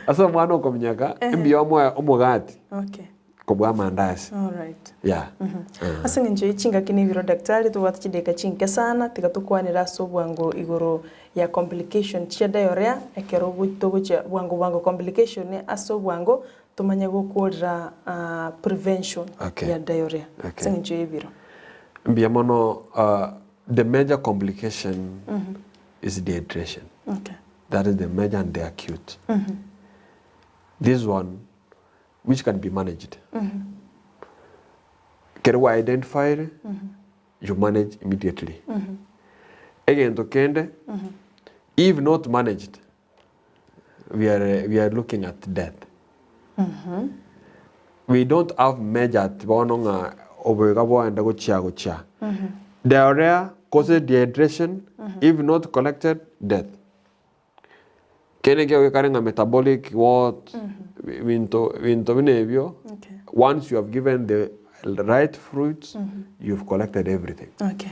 Ase omwana okominyoka, mbuya omoe omogati Okay. kobua amandasi. Alright. Yeah. Ase eng'encho ye chingaki na ebiro daktari tobwate chidakika chinke sana, tiga tokwanere ase obwango igoro ya complication chia diarrhea, ekero togochia bwango bwango complication ase obwango tomanye gokorera prevention Okay. ya diarrhea Okay. ase eng'encho ye ebiro. Mbuya mono the major complication is dehydration. Okay. That is the major and the acute. This one which can be managed. Ekero gwa identified, you manage immediately. Egento kende, if not managed, we are, we are looking at death. We don't have measure ati bono ng'a oboiga bwaenda gochia gochia. Diarrhea causes dehydration, if not collected, death. Kende nkeigo gekare ng'a metabolic what, ebinto ebinto buna ebio, Okay. once you have given the right fruits, you've collected everything. Okay.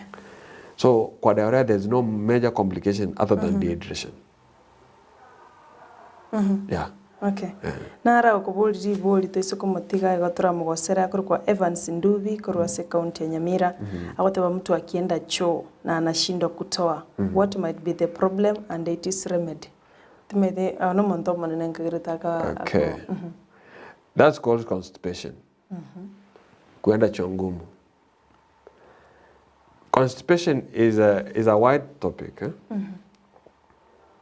So kwa diarrhea there's no major complication other than dehydration. Yeah. Okay. Nara okoboria ribori toise komotiga igo toramogosera akorokwa Evans Ndubi korwa ase county ya Nyamira agoteba mtu akienda choo na anashindwa kutoa what might be the problem and it is remedy. Timanyete oyo nomonto omonene nkagerete aka Okay. ako That's called constipation. Kuenda choo ngumu. Constipation is a, is a wide topic eh?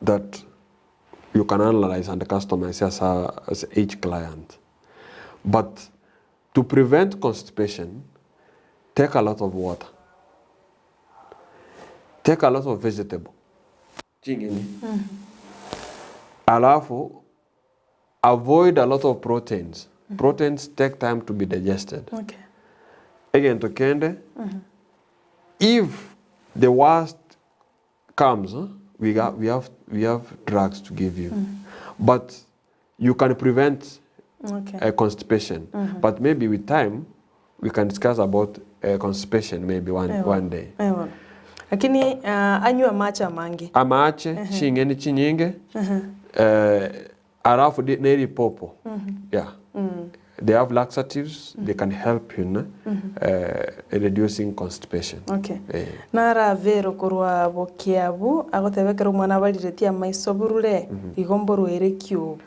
that you can analyze and customize as, a, as each client. But to prevent constipation, take a lot of water. Take a lot of vegetable. Ching'eni. Alafu, avoid a lot of proteins. Proteins take time to be digested. Okay. Egento kende, if the worst comes, huh, we, got, we, have, we have drugs to give you. But you can prevent Okay. constipation. But maybe with time, we can discuss about constipation maybe one, Ewa. one day. Ewa. Lakini anywe amache amange. Amache, ching'eni chinyinge, eh, alafu di- neri popo. Yeah. They have laxatives, they can help you in reducing constipation. Okay. Eh. Nara Vero korwa Bokiabu agoteba ekero omwana abariretie amaiso burure igo mborwaire kiobo.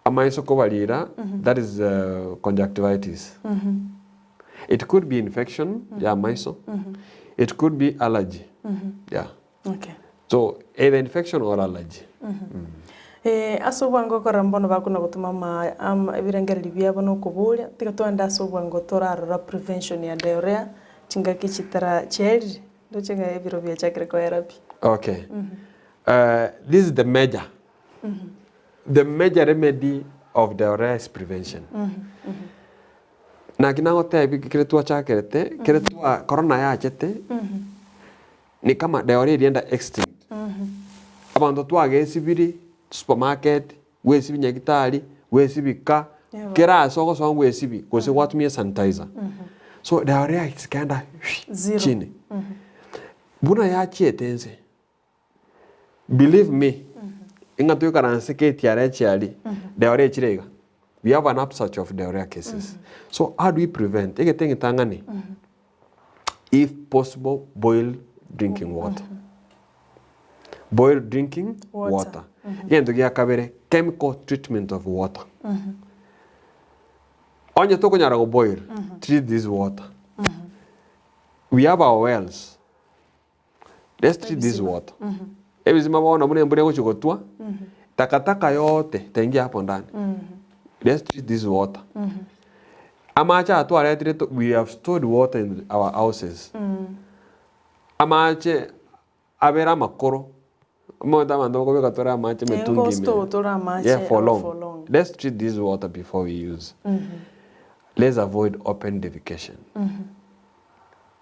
Amaiso kobarira, that is conjunctivitis. It could be infection ya amaiso. It could be allergy. Yeah. Okay. So either infection or allergy. Eh, ase obwango okora mbono bakona gotuma ama ama ebirengererio biabo na okoboria, tiga togende ase obwango torarora prevention ya diarrhea, chingaki chitara chiarire, ndoche ng'a ebiro biachakire koera pi. Okay. This is the major. The major remedy of diarrhea is prevention. Naki nagotebia kere twachakerete, kere twa corona yachete, ni kama diarrhea erienda extinct. Abanto twagesibiri supermarket, gwesibi nyagitari, gwesibi ka, Ewa. kera ase ogosoa gwesibi, gose gwatumia sanitizer. So diarrhea ikaenda Zero. chini. Buna yachiete ense, believe me, ing'a toikaranse ketiara echiari, diarrhea echire iga. We have an upsurge of diarrhea cases. So how do we prevent? Egete ng'etang'ani, if possible, boil drinking water. Boil drinking Water. water. Egento gia kabere, chemical treatment of water. Onye tokonyara goboil, treat this water. We have our wells. Let's treat this water. Ebizima bono buna embura egochi gotwa, takataka yote itaingia hapo ndani. Let's treat this water. Amache aya twaretire to- we have stored water in our houses. Amache abere amakoro, omanyete abanto bakobeka tore amache Eh, emetungi ime. ngostore tore amache Yeah, for aba long. for long. Let's treat this water before we use. Let's avoid open defecation.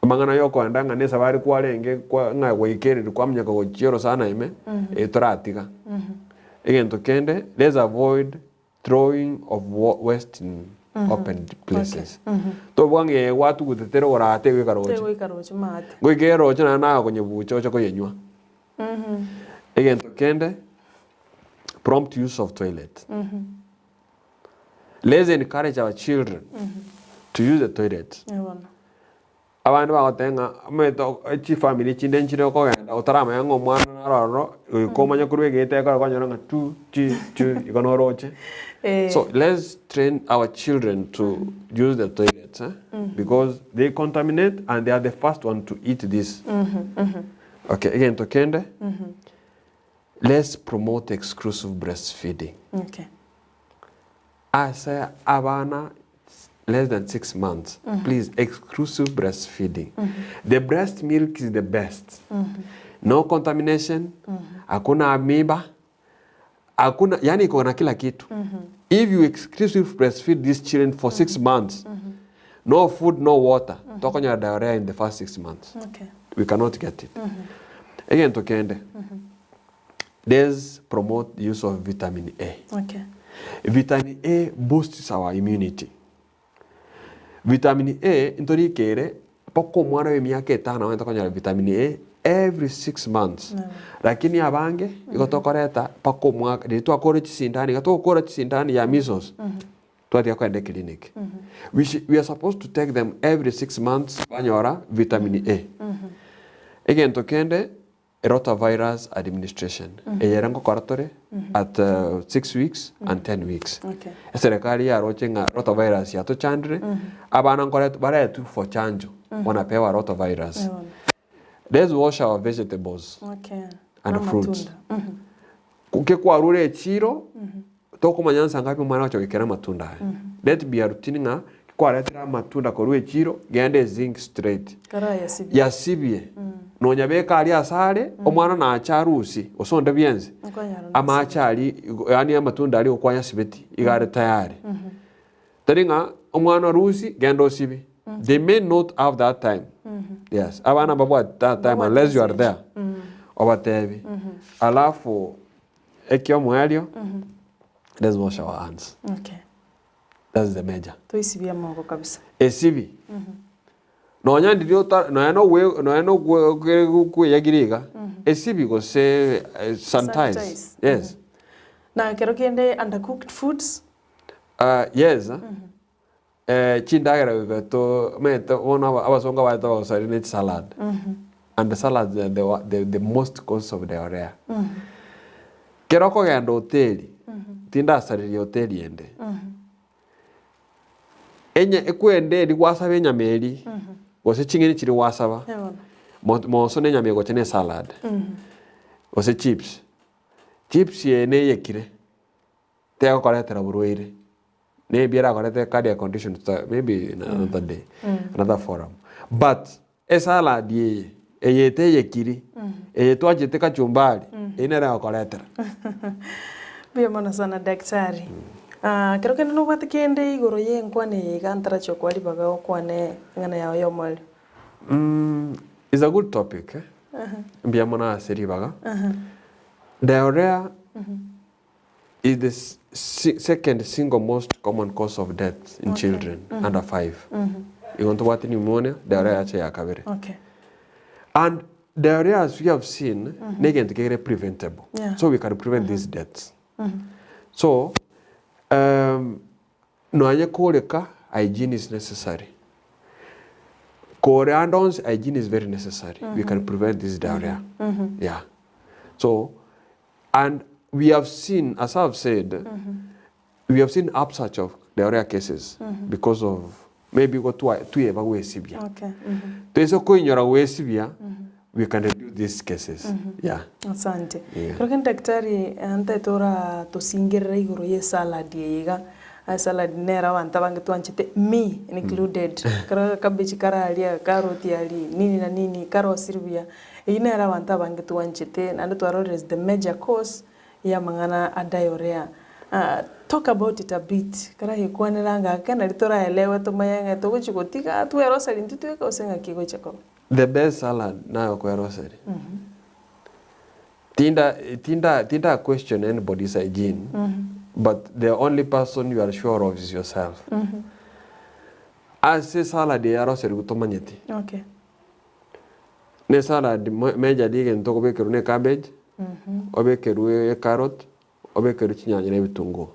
Amang'ana ya okoenda ng'a na esabari kwarenge kwa ng'a gwaikereri kwamanya gochia orosana ime, eh, toratiga. Egento kende, let's avoid throwing of wa- waste in open places. Tobua ng'a eye gwatugutete rigoro tegoika roche. Tegoika roche maate. Goika eroche naende naye okonyebucha oche koyenywa. Egento kende, prompt use of toilet. Let's encourage our children to use the toilet. Eh, bono. Abande bagoteba ng'a omanyete chifamiri chinde nchire okogenda otaramanya ng'a omwana naro ororo, goika omanye korwa egete ekero okonyora ng'a tu ti tu igo noroche. Eh. So let's train our children to use the toilets eh? because they contaminate and they are the first one to eat this. Okay, egento kende, let's promote exclusive breastfeeding. Okay. Ase abana less than 6 months, please, exclusive breastfeeding. The breast milk is the best. No contamination, hakuna amoeba, hakuna, yani iko na kila kitu. If you exclusive breastfeed these children for 6 months, no food, no water, tokonyora diarrhea in the first 6 months. Okay. We cannot get it. Egento kende, Let's promote the use of vitamin A. Okay. Vitamin A boosts our immunity. Vitamin A ntorikere mpaka omwana bwa emiaka etano abanyete konyora vitamin A every 6 months. Lakini abange igo tokoreta mpaka omwaka riria twakora chisindani iga togokora chisindani ya measles twatiga kogenda eclinic. We are supposed to take them every 6 months banyora vitamin A. Egento kende, rotavirus administration eye ere ngokora tore at 6 weeks and 10 weeks. Eserekari yaroche ng'a rotavirus yatochandire, abana nkoretwa baretwe for chanjo, wanapewa rotavirus. Let's wash our vegetables and fruits. Amatunda. Kekwarure echiro, tokomanya nsa ngapi omwana agocha goikera amatunda aya. Let be a routine ng'a kwaretire amatunda korwa echiro, genda esink straight. Kara yasibie. Yasibie. Nonya beka aria ase are, omwana nacha arusie, gose onde bwensi. Nkonyora Amache ari, yaani amatunda aria okwanyasibeti, iga are tayari. Tari ng'a omwana arusie, genda osibi. They may not have that time. Yes, abana mbabwate that time unless you are there. Obatebi. Alafu, ekiomoerio, let's wash our hands. That's the major. Toisibia amagoko kabisa. Esibi. Nonya ndiria ota nonya nogwe nonya nogwe kweyagire iga, esibi gose sanitize. Sanitize. Yes. Na kero kende undercooked foods. Yes. Chindagera goika omanyete bono abasongo abaete bagosari ne chisalad. And the salads are the most cause of diarrhea. Kero okogenda hoteli, tindasariria hoteli ende. Enye ekwende eri gwasaba enyama eri, gose ching'eni chiria gwasaba, moso na enyama egocha na esalad, gose chips. Chips eye neyekire, tegokoretera borwaire. Maybe erakorete cardiac condition maybe in another day, another forum. But esalad eye, eye eteyekiri, eye twachete kachumbari, eye nere egokoretera. Mbuya mono sana daktari. Ah, kero kende nobwate kende igoro ye enkwana eye iga ntarachi okwa ribaga okwane eng'ana yao ya omorero. It's a good topic. Eh? Mbuya mono ase ribaga. Diarrhea is the second single most common cause of death in children under 5. Igo ntobwate pneumonia, diarrhea yacha ya kabere. And diarrhea, as we have seen, negento kegere preventable. So we can prevent these deaths. So, nonya koreka hygiene is necessary. Kore and once hygiene is very necessary. We can prevent this diarrhea. Yeah. So, and we have seen, as I've said, we have seen upsurge of diarrhea cases because of maybe go tuyeba gwesibia. Twese koinyora gwesibia, we can reduce these cases. Yeah. Asante. Yeah. Kero kende daktari ntaete ora tosingerera igoro ye salad eye iga salad nere abanto abange twanchete me included kero cabbage kararia carrot ari nini na nini karosire buya eywo nere abanto abange twanchete naende twarorire is the major cause ya amang'ana a diarrhea. Talk about it a bit karagekwanera ng'ake nari toraelewe tomanye ng'a togochi gotiga tweroseri intwe tweka gose ng'aki egocha koba. The best salad nayo kweroseri. Tinda question anybody's hygiene, but the only person you are sure of is yourself. Ase salad yaroseri gutomanyeti. Ne salad major egento okobekerwa ne cabbage, obekerwe carrot, obekerwe chinyanya na ebitunguu.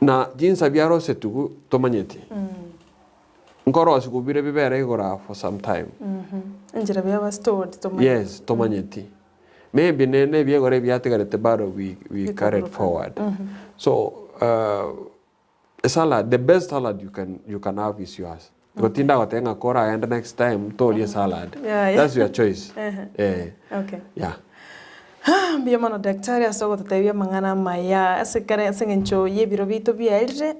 Na jinsi biarosetigwe tomanyeti. Nkorosigwa bire bibere igoro for some time. Enchera biaba stored tomanyeti. Yes, tomanyeti. Maybe nene ebiegore ebiatigarete bado we carried forward. So salad, the best salad you can have is yours. Gotinda goteba ng'a koragenda next time torie salad. That's your choice. Eh. Yeah. Mbuya mono daktari ase ogototebia amang'ana amaya ase kare ase eng'encho ya ebiro biito biaerire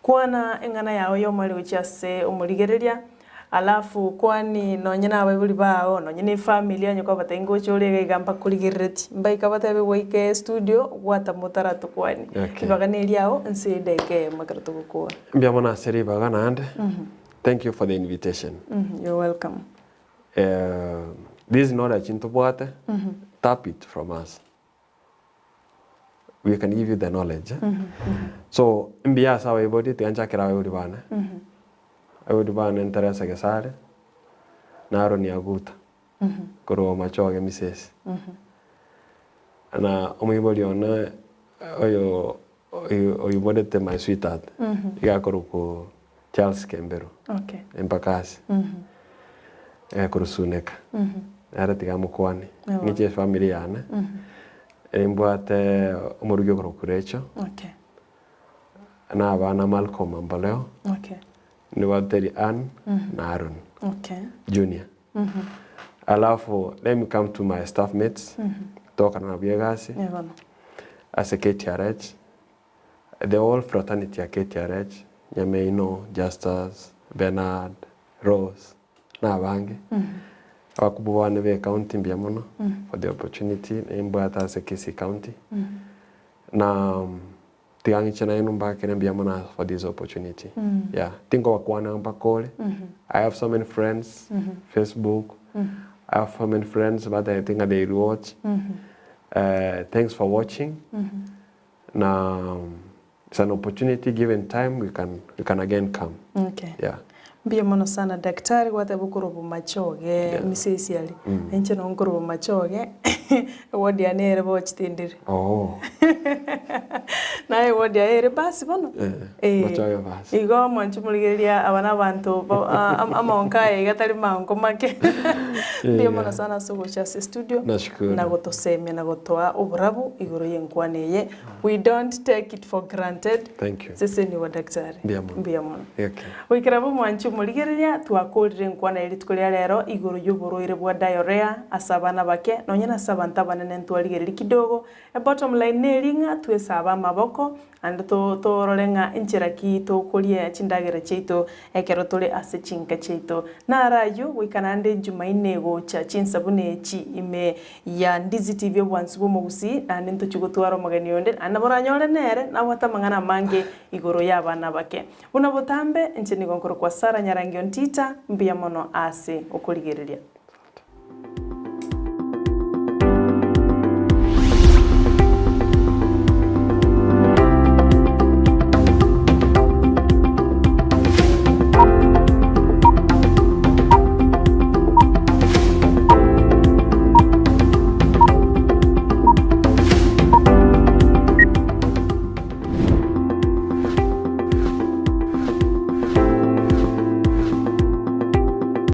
kwana eng'ana yago ya omorero gochia ase omorigereria alafu kwani nonye na abaibori bao nonye na efamily onye kwabatebia ngocha ore iga iga mbakorigerereti mbaika batebe gwaika estudio gwatama otaratokwani. Ribaga na eriago nse edagika eyemo ekero togokora. Mbuya mono ase ribaga naende. Thank you for the invitation. You're welcome. This knowledge ntobwate, tap it from us. We can give you the knowledge. So, mbuya ase abaibori, tiga nchakere abaibori bane. Abaibori bane Teresa Gesare, na Aaron Aguta, korwa Machoge Misesi. Na omoibori one oyo oiborete my sweetheart, iga akorokwa Charles Kemberu, Okay. Embakasi, korwa Suneka. Nere tiga amokwanie, ng'iche efamiri yane, nimbwate omorugi okorokwa Rachel, Okay. na abana Malcolm Amboleo, Okay. nibwate Leanne na Aaron Okay. Junior. Alafu let me come to my staff mates, togokana nabwo egasi, Eh bono. ase KTRH, the whole fraternity ya KTRH, Nyameino, Justus, Bernard, Rose, na abange. Abakubwa bane ba ecounty mbuya mono for the opportunity nimbwate ase Kisii County. Na tiga ng'iche nainwe mbakere mbuya mono for this opportunity. Yeah, tinkobakwana mpaka ore. I have so many friends, Facebook, I have so many friends batebete ng'a they will watch. Thanks for watching. Na it's an opportunity given time we can, we can again come. Okay. Yeah. Mbuya mono sana daktari gwateba okorwa bomachoge Yeah. misesi aria inche nabo nkorwa bomachoge eward yane ere bochitindire Oh. Naye eward yaye ere basi bono Eh, Eh, Machoge basi. igo mwanche morigereria aba na abanto bo- a- am- amaonko aya iga tari maonko make mbuya mono sana ase ogocha ase estudio Nashukuru. na gotosemia na gotoa oborabu igoro ya enkwana eye we don't take it for granted Thank you. seseniwa daktari Mbuya mono. mbuya mono Okay. Goikera bomwanchi omorigereria, twakorire enkwana ye rituko ria rero igoro y'oborwaire bwa diarrhea ase abana abake, nonye nase abanto abanene ntwarigereria kidogo. Ebottom line neri ng'a twesabe amaboko, naende to torore ng'a enchera ki tokoria chindagera chiaito ekero tore ase chinka chiaito. Naro ayio, goika naende Jumaine gocha chinsa buna echi ime ya Ndizi TV obwansu bw'omogusii, naende ntochie gotwara omogeni onde, naende nabo oranyore nere nabwate amang'ana amange igoro y'abana abake. Buna botambe, inche nigo nkorokwa Sarah Nyarangi Ontita, mbuya mono ase okorigereria.